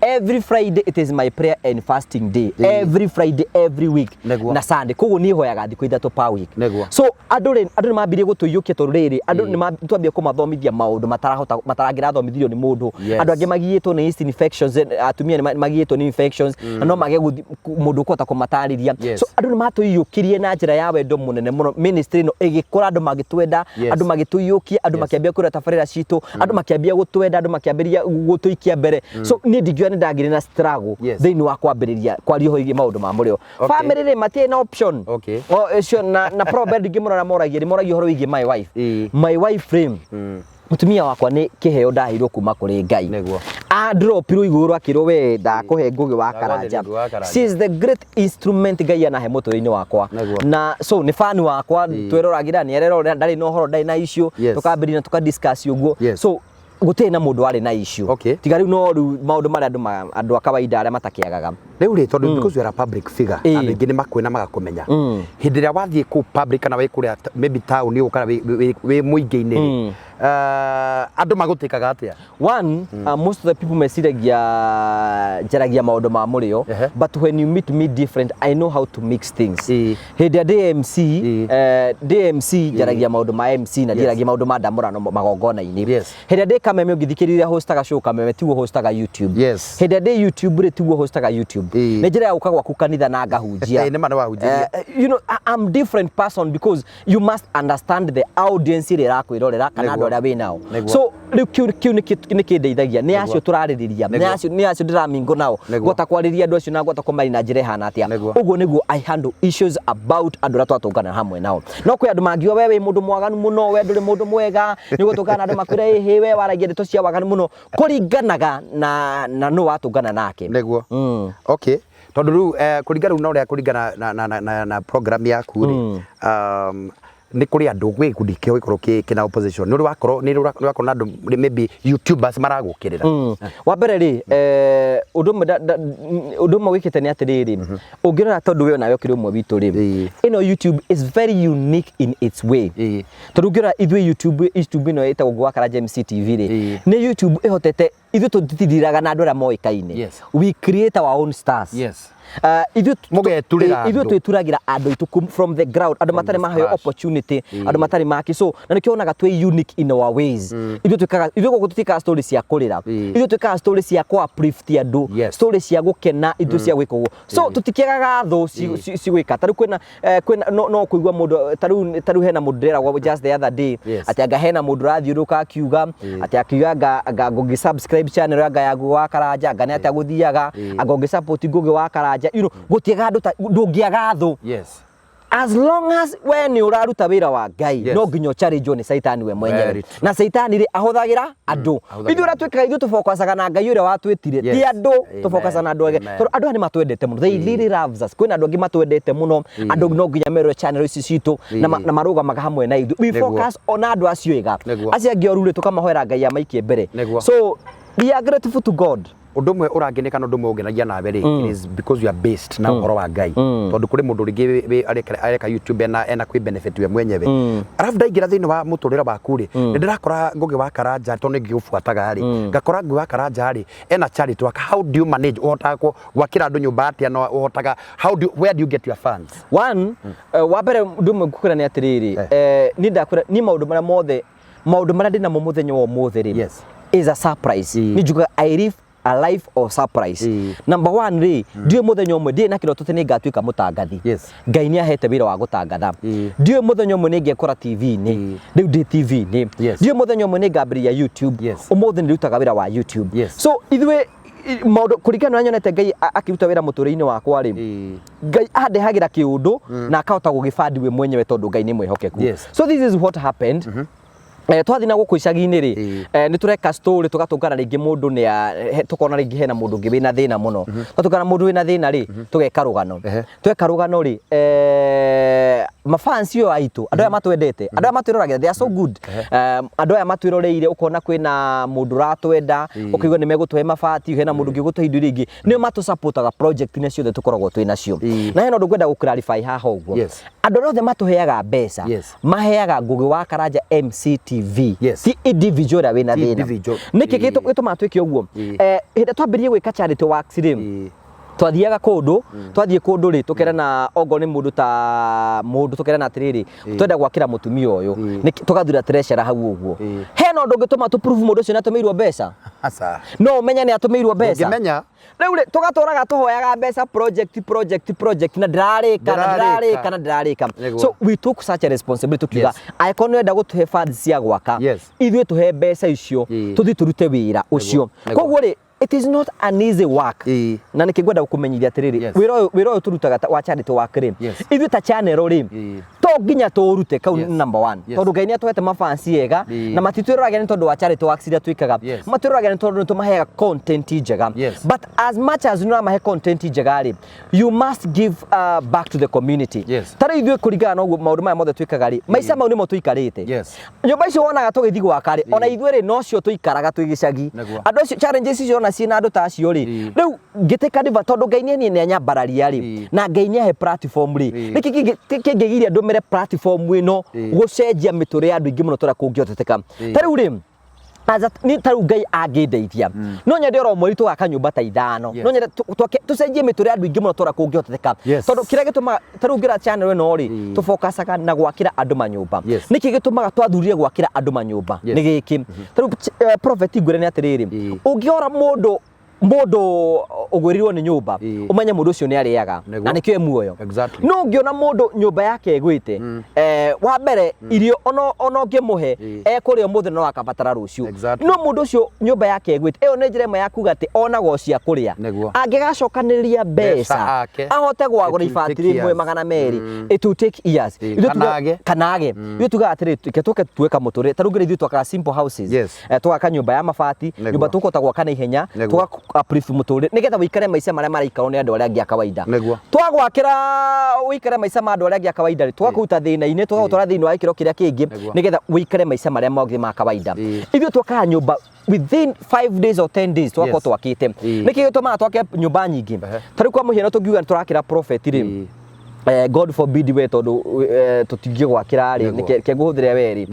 Every Friday it is my prayer and fasting day. Every Friday, every week. Na Sunday. Koguo niĩ hoyaga thikũ ithatũ per week. So andũ rĩ, andũ nĩ mambirie gũtũiyũkia tondũ rĩrĩ, andũ nĩ twambia kũmathomithia maũndũ matarahota, matarangĩrathomithirio nĩ mũndũ. Andũ angĩ magiĩtwo nĩ yeast infections, atumia nĩ magiĩtwo nĩ infections, na no mage mũndũ ũkũhota kũmatarĩria. So andũ nĩ matũiyũkirie na njĩra ya wendo mũnene mũno. Ministry ĩno ĩgĩkũra, andũ magĩtwenda, andũ magĩtũiyũkia, andũ makĩambia kwĩra tabarĩra citũ, andũ makĩambia gũtwenda, andũ makĩambĩrĩria gũtũikia mbere. So niĩ ndingiuga nĩ ndagĩire na struggle thĩinĩ wa kwambĩrĩria kwaria ũhoro wĩgiĩ maũndũ ma mũrĩo. Family rĩ matiarĩ na option. O, ũcio na probably ndingĩmũrora moragia, nĩ moragia ũhoro wĩgiĩ my wife. My wife rĩ, mũtumia wakwa nĩ kĩheo ndaheirwo kuma kũrĩ Ngai. Andropirwo igũrũ akĩrwo we ndakũhe Ngũgĩ wa Ndagwathĩrwo Karanja. Ngũgĩ wa Karanja. She is the great instrument Ngai anahe mũtũrĩre-inĩ wakwa. Na so nĩ fan wakwa, tweroragĩra, nĩ arerorera, ndarĩ na ũhoro, ndarĩ na issue. Tũkambĩrĩria na tũka discuss ũguo. So gũtirĩ na mũndũ warĩ na issue. Tiga rĩu no rĩu maũndũ marĩa andũ a kawaida arĩa matakĩagaga. Rĩu rĩ, tondũ because you are a public figure, andũ aingĩ nĩ makwĩ na magakũmenya. Hĩndĩ ĩrĩa wathiĩ kũu public kana wĩ kũrĩa maybe town ũguo kana wĩ mũingĩ-inĩ rĩ, andũ magũtĩkaga atĩa? One, most of the people meciragia njaragia maũndũ ma mũrĩo, but when you meet me different, I know how to mix things. Hĩndĩ ĩrĩa ndĩ MC, ndĩ MC njaragia maũndũ ma MC na ndiaragia maũndũ ma ndamũrano magongona-inĩ. Hĩndĩ ĩrĩa ndĩ Kameme ũngĩthikĩrĩria hostaga show Kameme tiguo hostaga YouTube. Hĩndĩ ĩrĩa ndĩ YouTube rĩ tiguo hostaga YouTube. Nĩ njĩra ya gũka gwaku kanitha na ngahunjia. Nĩ ma nĩ wahunjirie. You know, I'm different person because you must understand the audience ĩrĩa ĩrakwĩrorera kana andũ Andũ arĩa wĩ nao. So rĩu kĩu nĩ kĩndeithagia nĩ acio tũrarĩrĩria, nĩ acio, nĩ acio ndĩramingo nao. Ngũhota kwarĩria andũ acio na ngũhota kũmaria na njĩra ĩhana atĩa. Ũguo nĩguo I handle issues about andũ arĩa twatũngana hamwe nao. No kwĩ andũ mangiuga we wĩ mũndũ mwaganu mũno, we ndũrĩ mũndũ mwega, nĩ ũgũtũngana na andũ makwĩre ĩhĩ, we waragia ndeto cia waganu mũno. Kũringanaga na nũ watũngana nake. Nĩguo. Okay, tondũ rĩu kũringana rĩu na ũrĩa kũringana na program yaku rĩ, nĩ kũrĩ andũ, gwĩ gĩkundi kĩo gĩkorwo kĩna opposition, nĩ ũrĩ wakorwo, nĩ ũrĩ wakorwo na andũ maybe YouTubers maragũkĩrĩra? Wa mbere rĩ, ũndũ ũmwe wĩkĩte nĩ atĩrĩrĩ, ũngĩrora tondũ we onawe ũkĩrĩ ũmwe witũ rĩ, ĩno YouTube is very unique in its way. Tondũ ũngĩrora ithuĩ YouTube ĩno ĩtagwo Ngũgĩ wa Karanja MC TV rĩ, nĩ YouTube ĩhotete, ithuĩ tũtithiraga na andũ arĩa moĩkaine. We create our own stars. Ithuĩ Mũgeturĩra ithuĩ andũ. Twĩturagĩra andũ aitũ from the ground, andũ From the matarĩ maheo scratch. opportunity, andũ matarĩ maki. So na nĩkĩo wonaga twĩ unique in our ways. Ithuĩ twĩkaga, ithuĩ gũkũ tũtiĩkaga story cia kũrĩra. Ithuĩ twĩkaga story cia kũ uplift andũ, story cia gũkena, ithuĩ cia gwĩka ũguo. So tũtikĩagaga thũ cigwĩka. Ta rĩu kwĩna kwĩna no kũigua mũndũ, ta rĩu hena mũndũ ndĩreragwo just the other day atĩ anga hena mũndũ ũrathiũrũrũka akiuga atĩ akiuga anga ngũgĩ subscribe channel anga ya Ngũgĩ wa Karanja, anga nĩ atĩa gũthiaga, anga ũngĩ support Ngũgĩ wa Karanja, gũtiaga andũ ta ndũngĩaga thũ. As long as we nĩ ũraruta wĩra wa Ngai, no nginya ũcharĩnjwo nĩ Caitani we mwenyewe. Very true. Na Caitani rĩ, ahũthagĩra andũ. Ahũthagĩra Ithuĩ ũrĩa twĩkaga, ithuĩ tũbokacaga na Ngai ũrĩa watwĩtire, ti andũ. Tũbokacaga na andũ angĩ tondũ andũ aya nĩ matwendete mũno. They really loves us. Kwĩna andũ angĩ matwendete mũno, andũ no nginya merore channel ici citũ na marũgamaga hamwe na ithuĩ. We focus on andũ acio ega. Acio angĩ oru rĩ, tũkamahoera Ngai amaikie mbere. So we are grateful to God. Ũndũ ũmwe ũrangenia kana ũndũ ũmwe ũngenagia nawe rĩ, it is because you are based na ũhoro wa Ngai, tondũ kũrĩ mũndũ rĩngĩ areka YouTube ena kwĩ benefit we mwenyewe. Arabu ndaingĩra thĩinĩ wa mũtũrĩre waku rĩ, nĩ ndĩrakora Ngũgĩ wa Karanja, tondũ nĩ ngĩgũbuataga rĩ, ngakora Ngũgĩ wa Karanja rĩ ena charity work. How do you manage? Ũhotaga gwakĩra andũ nyũmba atĩa? No ũhotaga, how do where do you get your funds? One, wa mbere ũndũ ũmwe ngũkwĩra nĩ atĩrĩrĩ, niĩ ndakwĩra niĩ maũndũ marĩa mothe, maũndũ marĩa ndĩnamo mũthenya wa ũmũthĩ rĩ, is a surprise. Niĩ njugaga I live a life of surprise. Number one rĩ, ndiũĩ mũthenya ũmwe, ndirĩ na kĩroto atĩ nĩ ngatuĩka mũtangathi. Ngai nĩ ahete wĩra wa gũtangatha. Ndiũĩ mũthenya ũmwe nĩ ngekora TV-inĩ. Rĩu ndĩ TV-inĩ. Ndiũĩ mũthenya ũmwe nĩ ngambĩrĩria YouTube. Ũmũthĩ nĩ ndutaga wĩra wa YouTube. So ithuĩ maũndũ kũringana na ũrĩa nyonete Ngai akĩruta wĩra mũtũrĩre-inĩ wakwa rĩ, Ngai andehagĩra kĩũndũ na akahota gũgĩbandi we mwenyewe tondũ Ngai nĩ mwĩhokeku. So this is what happened. Twathiĩ na gũkũ icagi-inĩ rĩ, nĩ tũreka story, tũgatũngana rĩngĩ mũndũ nĩ tũkona rĩngĩ hena mũndũ ũngĩ wĩna thĩna mũno. Twatũngana mũndũ wĩna thĩna rĩ, tũgeka rũgano. Tweka rũgano rĩ, mafans yo aitũ, andũ aya matwendete, andũ aya matwĩroragĩra, they are so good. Andũ aya matwĩroreire, ũkona kwĩna mũndũ ũratwenda, ũkaigua nĩ megũtũhe mabati, hena mũndũ ũngĩ ũgũtũhe indo iria ingĩ, nĩo matũsupportaga project-inĩ ciothe tũkoragwo twĩ nacio. Na hena ũndũ ngwenda gũ clarify haha ũguo. Andũ arĩa othe matũheaga mbeca, maheaga Ngũgĩ wa Karanja MCTV, ti individual ũrĩa wĩna Ti thĩna. individual. Nĩkĩ gĩtũmaga twĩke ũguo? Hĩndĩ ĩrĩa twambĩrĩirie gwĩka charity works rĩ, twathiaga kũndũ, twathiĩ kũndũ rĩ, tũkerana ongorwo nĩ mũndũ ta mũndũ, tũkerana atĩrĩrĩ, twenda gwakĩra mũtumia ũyũ. Tũgathura treasurer hau ũguo. Hena ũndũ ũngĩtũma tũ prove mũndũ ũcio nĩ atũmĩirwo mbeca? Aca. No ũmenye nĩ atũmĩirwo mbeca? Ndũngĩmenya. Rĩu rĩ, tũgatũraga tũhoyaga mbeca project, project, project, na ndĩrarĩka, na Ndĩrarĩka. ndĩrarĩka, na ndĩrarĩka. So we took such a responsibility tukiuga, angĩkorwo nĩ ũrenda gũtũhe funds cia gwaka, ithuĩ tũhe mbeca icio, tũthiĩ tũrute wĩra ũcio. Koguo rĩ, it is not an easy work. Na nĩkĩ ngwenda gũkũmenyithia atĩrĩrĩ, wĩra ũyũ tũrutaga wa charity work rĩ, ithuĩ ta channel rĩ, to nginya tũũrute kau. Number one, tondũ Ngai nĩ atũhete mafansi ega na matitwĩroragĩra nĩ tondũ wa charity works iria twĩkaga, matwĩroragĩra nĩ tondũ nĩ tũmaheaga content njega. But as much as nĩ ũramahe content njega rĩ, you must give back to the community. Ta rĩu ithuĩ kũringana na ũguo maũndũ maya mothe twĩkaga rĩ, maica mau nĩmo tũikarĩte. Nyũmba icio wonaga tũgĩthiĩ gwaka rĩ, ona ithuĩ rĩ, nocio tũikaraga twĩ gĩcagi. Andũ acio, challenges icio ona ciĩna andũ ta acio rĩ, rĩu ngĩtĩka ndiva tondũ Ngai nĩ niĩ anyambararia rĩ, na Ngai nĩ ahe platform rĩ, nĩkĩ kĩngĩgiria ndũmĩre platform ĩno gũcenjia mĩtũrĩre ya andũ aingĩ mũno tũrĩa kũngĩhoteteka? Ta rĩu rĩ, ni ta rĩu Ngai angĩndeithia, no nyende oro mweri tũgaka nyũmba ta ithano. No nyende tũcenjie mĩtũrĩre ya andũ aingĩ mũno tũrĩa kũngĩhoteteka. Tondũ kĩrĩa gĩtũmaga ta rĩu ngĩra channel ĩno rĩ, tũfokacaga na gwakĩra andũ manyũmba. Nĩkĩ gĩtũmaga twathurire gwakĩra andũ manyũmba? Nĩ gĩkĩ, ta rĩu prophet, ngwĩre nĩ atĩrĩrĩ, ũngĩora mũndũ Mũndũ ũgwĩrĩirwo nĩ nyũmba, ũmenye mũndũ ũcio nĩ arĩaga na nĩkĩo e muoyo. No ũngĩona mũndũ nyũmba yake ĩgwĩte, wa mbere irio ona ũngĩmũhe ekũrĩa ũmũthĩ no akabatara rũciũ. No mũndũ ũcio nyũmba yake ĩgwĩte, ĩyo nĩ njĩra ĩmwe ya kuga atĩ onaga o cia kũrĩa. Angĩgacokanĩrĩria mbeca ahote gwagũra ibati rĩmwe 200, it will take years. Kana age. Ithuĩ tugaga atĩrĩ, reke tũke tuwe kamũtũrĩre. Ta rĩu ithuĩ twakaga simple houses. Tũgaka nyũmba ya mabati, nyũmba tũkũhota gwaka na ihenya, tũga uplift mũtũrĩre nĩgetha wĩikare maica marĩa maraikarwo nĩ andũ arĩa angĩ a kawaida. Twagwakĩra wĩikare maica ma andũ arĩa angĩ a kawaida rĩ, tũgakũruta thĩna-inĩ, tũgagũtwara thĩinĩ wa gĩkĩro kĩrĩa kĩngĩ nĩgetha wĩikare maica marĩa mangĩ ma kawaida. Ithuĩ twakaga nyũmba within 5 days or 10 days tũgakorwo twakĩte. Nĩkĩ gĩtũmaga twake nyũmba nyingĩ? Ta rĩu kwa mũhiano tũngiuga nĩ tũrakĩra prophet rĩ, God forbid we tondu tutingĩgwakĩra rĩ, ke ngũhũthĩre we rĩ,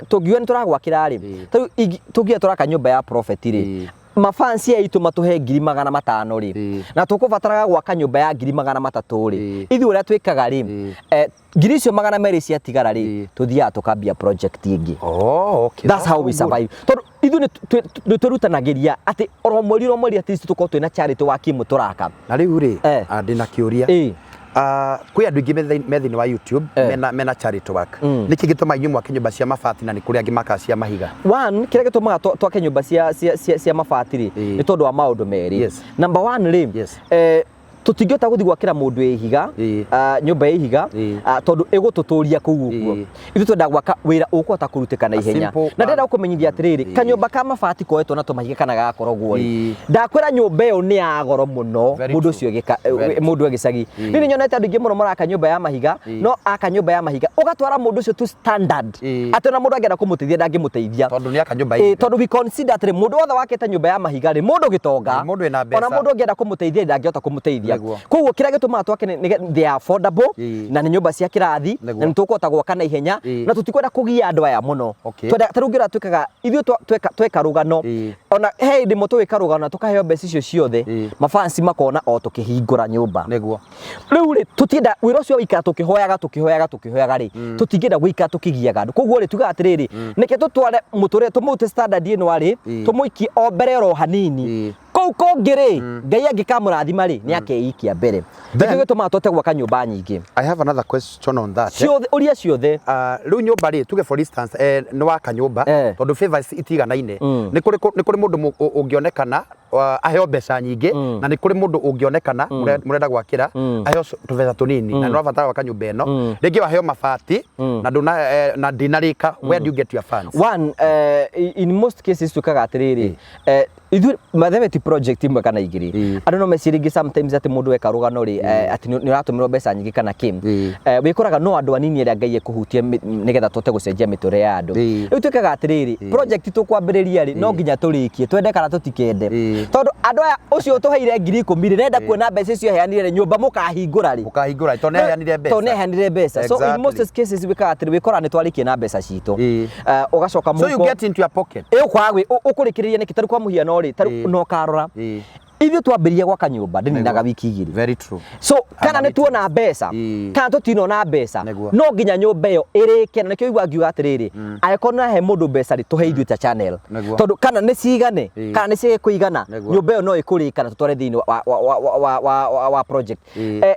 tũngiuga nĩ tũragwakĩra rĩ, tarĩu tũngiuga tũraka nyũmba ya prophet rĩ, mafansi aitũ matũhe 500,000 rĩ, na tũkũbataraga gwaka nyũmba ya 300,000 rĩ, ithuĩ ũrĩa twĩkaga rĩ, 200,000 ciatigara rĩ, tũthiaga tũkambia project ĩngĩ. Oh, okay. That's how we survive. Tondũ ithuĩ nĩ twĩrutanagĩria atĩ oro mweri oro mweri at least tũkorwo twĩna charity wa kimu tũraka. Na rĩu rĩ, ndĩna kĩũria. Kwĩ andũ aingĩ me thĩinĩ wa YouTube mena charity work. Nĩkĩ gĩtũmaga inyuĩ mwake nyũmba cia mabati na nĩ kũrĩ angĩ makaga cia mahiga? One, kĩrĩa gĩtũmaga twake nyũmba cia mabati rĩ, nĩ tondũ wa maũndũ merĩ. Number one rĩ, tũtingĩhota gũthiĩ gwakĩra mũndũ ihiga, nyũmba ya ihiga, tondũ ĩgũtũtũria kũu ũguo. Ithuĩ twendaga gwaka wĩra ũkũhota kũrutĩka na ihenya. Na ndĩrenda gũkũmenyithia atĩrĩrĩ, kanyũmba ka mabati koetwo na tũmahiga kana gagakorogwo rĩ, ndakwĩra nyũmba ĩyo nĩ ya goro mũno mũndũ ũcio mũndũ wa gĩcagi. Niĩ nĩ nyonete andũ aingĩ mũno maraka nyũmba ya mahiga, no aka nyũmba ya mahiga ũgatwara mũndũ ũcio to standard atĩ ona mũndũ angĩenda kũmũteithia ndangĩmũteithia. Tondũ nĩ aka nyũmba ya ihiga. Tondũ we consider atĩrĩ, mũndũ wothe wakĩte nyũmba ya mahiga rĩ, mũndũ gĩtonga, ona mũndũ ũngĩenda kũmũteithia ndangĩhota kũmũteithia. Koguo kĩrĩa gĩtũmaga twake nĩ they are affordable, na nĩ nyũmba cia kĩrathi, na nĩ tũkũhota gwaka na ihenya, na tũtikwenda kũgia andũ aya mũno. Twenda ta rĩu ũngĩrora twĩkaga ithuĩ tweka rũgano, ona he hĩndĩ ĩmwe tũgĩka rũgano na tũkaheo mbeca icio ciothe, mafansi makona o tũkĩhingũra nyũmba. Rĩu rĩ, tũtienda wĩra ũcio wĩikara tũkĩhoyaga tũkĩhoyaga tũkĩhoyaga rĩ, tũtingĩenda gũikara tũkĩgiaga andũ. Koguo rĩ, tugaga atĩrĩrĩ, nĩkĩ tũtware mũtũrĩre tũmũrute standard ĩno arĩ, tũmũikie o mbere oro hanini. Kũu kũngĩ rĩ, Ngai angĩkamũrathima rĩ, nĩ akeikia mbere. Nĩkĩo gĩtũmaga tũhote gwaka nyũmba nyingĩ. I have another question on that. Ciothe, ũria ciothe. Rĩu nyũmba rĩ, tuge for instance, nĩ waka nyũmba, tondũ favors itiganaine. Nĩ kũrĩ nĩ kũrĩ mũndũ ũngĩonekana aheo mbeca nyingĩ, na nĩ kũrĩ mũndũ ũngĩonekana mũrenda gwakĩra aheo tũbeca tũnini, na nĩ ũrabatara gwaka nyũmba ĩno. Rĩngĩ waheo mabati na ndũna na ndinarĩka, where do you get your funds? One, in most cases twĩkaga atĩrĩrĩ, ithuĩ mathe ti project imwe kana igĩrĩ. Andũ no mecirie sometimes atĩ mũndũ eka rũgano rĩ, atĩ nĩ ũratũmĩrwo mbeca nyingĩ kana kĩ. Wĩkoraga no andũ anini arĩa Ngai ekũhutia nĩgetha tũhote gũcenjia mĩtũrĩre ya andũ. Rĩu twĩkaga atĩrĩrĩ, project tũkwambĩrĩria rĩ, no nginya tũrĩkie, twende kana tũtikende. Tondũ andũ aya ũcio ũtũheire 10,000 rĩ, nenda kuona mbeca icio aheanire rĩ, nyũmba mũkahingũra rĩ. Mũkahingũra tondũ nĩ aheanire mbeca. Tondũ nĩ aheanire mbeca. So in most cases wĩkaga atĩrĩ, wĩkoraga nĩ twarĩkia na mbeca citũ. Ũgacoka mũhuko. So you get into your pocket. Ũkũrĩkĩrĩria nĩkĩ? Tarĩu kwa mũhiano rĩ, tarĩu no ũkarora. Ithuĩ twambĩrĩria gwaka nyũmba ndĩninaga wiki igĩrĩ. Very true. So kana nĩ tuona mbeca, kana tũtinona mbeca, no nginya nyũmba ĩyo ĩrĩke. Na nĩkĩo ũiguaga ngiuga atĩrĩrĩ, angĩkorwo nĩ ũrahe mũndũ mbeca rĩ, tũhe ithuĩ ta channel. Tondũ kana nĩ cigane, kana nĩ ciage kũigana, nyũmba ĩyo no ĩkũrĩka na tũtware thĩinĩ wa project.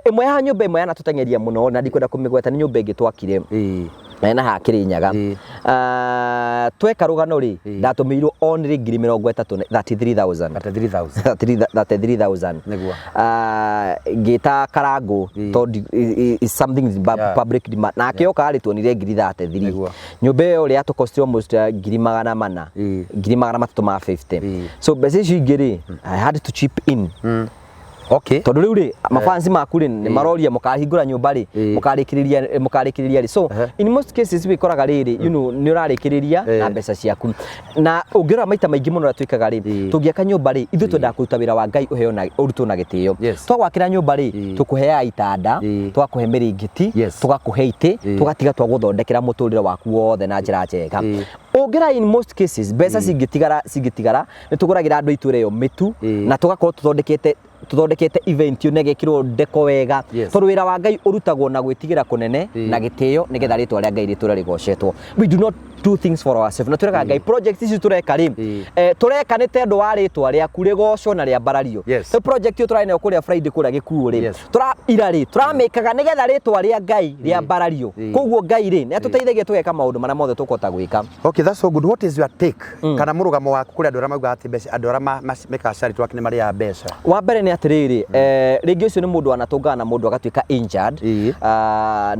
Ĩmwe ya nyũmba ĩmwe yanatũteng'eria mũno na ndikwenda kũmĩgweta nĩ nyũmba ĩngĩ twakire. Na haha Kĩrĩnyaga. Tweka rũgano rĩ, ndatũmĩirwo only 30,000, 33,000. 33,000. 33,000. Nĩguo. Ngĩta Karangũ tondũ is something is public demand. Na akĩoka rĩ, tuonire 33,000. Nĩguo. Nyũmba ĩyo rĩ yatũkostire almost 400,000. 350,000. So mbeca icio ingĩ rĩ, I had to chip in. Okay. Tondũ rĩu rĩ, mafansi maku rĩ, nĩ maroria mũkahingũra nyũmba rĩ, mũkarĩkĩrĩria mũkarĩkĩrĩria rĩ. So in most cases wĩkoraga rĩrĩ, you know, nĩ ũrarĩkĩrĩria na mbeca ciaku. Na ũngĩrora maita maingĩ mũno ũrĩa twĩkaga rĩ, tũngĩaka nyũmba rĩ, ithuĩ twendaga kũruta wĩra wa Ngai ũheo na ũrutwo na gĩtĩo. Twagwakĩra nyũmba rĩ, tũkũheaga itanda, tũgakũhe mĩrĩngĩti, tũgakũhe itĩ, tũgatiga twagũthondekera mũtũrĩre waku wothe na njĩra njega. Ũngĩrora in most cases mbeca cingĩtigara cingĩtigara nĩ tũgũragĩra andũ a itũra ĩyo mĩtu na tũgakorwo tũthondekete tũthondekete event ĩyo na ĩgekĩrwo ndeko wega. Tondũ wĩra wa Ngai ũrutagwo na gwĩtigĩra kũnene na gĩtĩo nĩgetha rĩtwa rĩa Ngai rĩtũre rĩgocetwo. We do not do things for ourselves na twĩraga Ngai project ici tũreka rĩ Ĩĩ. tũreka nĩ tondũ wa rĩtwa rĩaku rĩgocwo na rĩambarario. Rĩu project ĩyo tũrarĩ nayo kũrĩa Friday kũrĩa Gĩkuũ rĩ, tũra ira rĩ tũramĩkaga nĩgetha rĩtwa rĩa Ngai rĩambarario. Koguo Ngai rĩ nĩ atũteithagia tũgeka maũndũ marĩa mothe tũkũhota gwĩka. Okay, that's so good. What is your take? Kana mũrũgamo waku kũrĩ andũ arĩa maugaga atĩ mbeca andũ arĩa mekaga charity work nĩ marĩaga mbeca. Wa mbere nĩ atĩrĩrĩ, rĩngĩ ũcio nĩ mũndũ wanatũngana na mũndũ agatuĩka injured,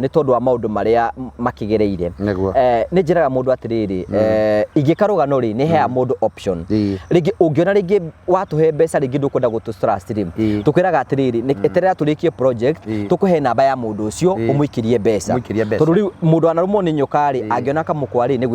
nĩ tondũ wa maũndũ marĩa makĩgereire. Nĩ njĩraga mũndũ atĩrĩrĩ, ingĩka rũgano rĩ, nĩ heaga mũndũ option. Rĩngĩ ũngĩona rĩngĩ watũhe mbeca rĩngĩ ndũkwenda gũtũ trust rĩ, tũkwĩraga atĩrĩrĩ, eterera tũrĩkie project, tũkũhe namba ya mũndũ ũcio, ũmũikĩrie mbeca. Ũmũikĩrie mbeca. Tondũ rĩu mũndũ wanarũmwo nĩ nyoka rĩ, angĩona kamũkwa rĩ, nĩ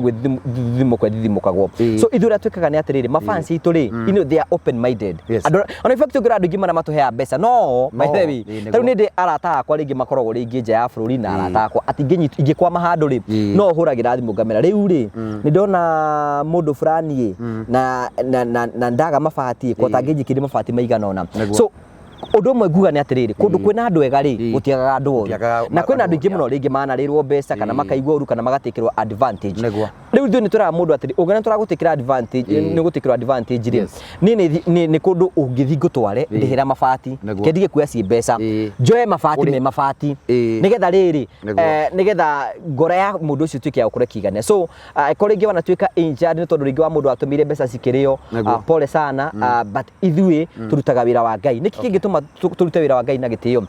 gwĩthithimũka ethithimũkagwo. So ithuĩ ũrĩa twĩkaga nĩ atĩrĩrĩ, mafans aitũ rĩ, you know, they are open minded. Andũ, ona in fact ũngĩra andũ aingĩ marĩa matũheaga mbeca, no, by the way, Nĩguo. ta rĩu nĩ ndĩ arata akwa rĩngĩ makoragwo rĩngĩ nja ya bũrũri na arata akwa atĩ ingĩkwama handũ rĩ, no hũragĩra thimũ ngamera rĩu rĩ, nĩ ndona mũndũ fulani ĩ, na ndaga mabati ĩ, ko tangĩnjikĩria mabati maigana ũna. So ũndũ ũmwe nguga nĩ atĩrĩrĩ, kũndũ kwĩna andũ ega rĩ, gũtiagaga andũ oru. Gũtiagaga Na kwĩna andũ andũ aingĩ oru, mũno rĩngĩ manarĩrwo mbeca kana makaigua ũru kana magatĩkĩrwo advantage. Rĩu ithuĩ nĩ twĩraga mũndũ atĩrĩ, ũngĩona tũragũtĩkĩra advantage, nĩ gũtĩkĩrwo advantage rĩ, niĩ nĩ kũndũ ũngĩthiĩ ngũtware, ndĩhĩra mabati, ke ndige kuoya ciĩ mbeca, njoe mabati me mabati, nĩgetha rĩrĩ, nĩgetha ngoro ya mũndũ ũcio ĩtuĩke ya gũkorwo ĩkĩigana. So, angĩkorwo rĩngĩ wanatuĩka injured nĩ tondũ rĩngĩ wa mũndũ watũmĩire mbeca cikĩrĩo, pole sana, but ithuĩ tũrutaga wĩra wa Ngai. Nĩkĩ kĩngĩtũma tũrute wĩra wa Ngai na gĩtĩo?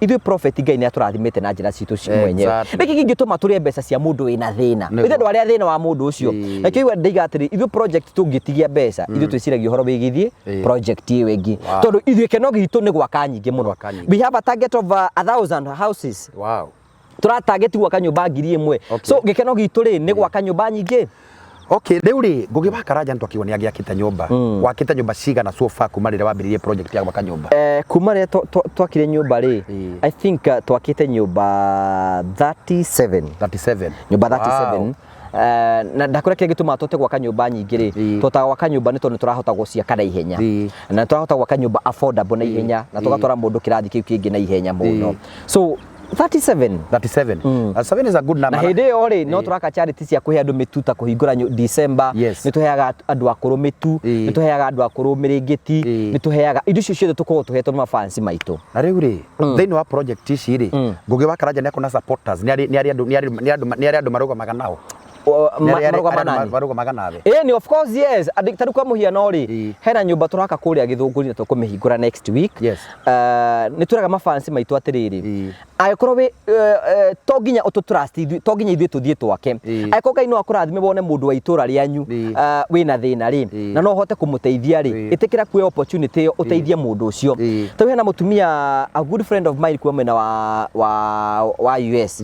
Ithuĩ prophet Ngai nĩ atũrathimĩte na njĩra citũ mwenyewe. Nĩkĩ kĩngĩtũma tũrĩe mbeca cia mũndũ wĩna thĩna? Ithuĩ andũ arĩa thĩna wa mũndũ ũcio. Na kĩu ndaiga atĩrĩ, ithuĩ project tũngĩtigia mbeca, ithuĩ twĩciragia ũhoro wĩgiĩ project ĩyo ĩngĩ. Tondũ ithuĩ kĩno gitũ nĩ gwaka nyingĩ mũno. Gwaka nyingĩ. We have a target of 1,000 houses. Tũra target gwaka nyũmba 1000. So gĩkeno gitũ rĩ nĩ gwaka nyũmba nyingĩ. Okay, rĩu rĩ Ngũgĩ wa Karanja nĩ twakĩigua nĩ agĩakĩte nyũmba. Wakĩte nyũmba cigana so far kuma rĩrĩa wambĩrĩirie project ya gwaka nyũmba? Kuma rĩrĩa twakire nyũmba rĩ, I think twakĩte nyũmba 37. 37. Nyũmba 37. Na ndakwĩra kĩrĩa gĩtũmaga tũhote gwaka nyũmba nyingĩ rĩ, tũhotaga gwaka nyũmba nĩ tondũ nĩ tũrahota gũciaka na ihenya. Na nĩ tũrahota gwaka nyũmba affordable na ihenya, na tũgatwara mũndũ kĩrathi kĩu kĩngĩ na ihenya mũno. So 37. 37. 37 is a good number. Na hĩndĩ ĩyo rĩ, no tũraka charity cia kũhe andũ mĩtu ta kũhingũra December. Nĩ tũheaga andũ akũrũ mĩtu, nĩ tũheaga andũ akũrũ mĩrĩngĩti, nĩ tũheaga indo icio ciothe tũkoragwo tũhetwo nĩ mafansi maitũ. Na rĩu rĩ, thĩinĩ wa project ici rĩ, Ngũgĩ wa Karanja nĩ akona supporters, nĩ arĩ nĩ arĩ andũ nĩ arĩ nĩ andũ nĩ arĩ andũ marũgamaga nao. Nĩ arĩ- Marũgama arĩ nani? Marũgamaga nawe. Ĩni, of course, yes. Andĩ ta rĩu kwa mũhiano rĩ, hena nyũmba tũraka kũrĩa Gĩthũngũri na tũkũmĩhingũra next week. Nĩ twĩraga mafansi maitũ atĩrĩrĩ, angĩkorwo wĩ, to nginya ũtũ trust ithuĩ, to nginya ithuĩ tũthiĩ twake. Angĩkorwo Ngai no akũrathime wone mũndũ wa itũra rĩanyu, wĩna thĩna rĩ, na no ũhote kũmũteithia rĩ, ĩtĩkĩra kuoya opportunity ĩyo ũteithie mũndũ ũcio. Ta rĩu hena mũtumia, a good friend of mine kuma mwena wa US.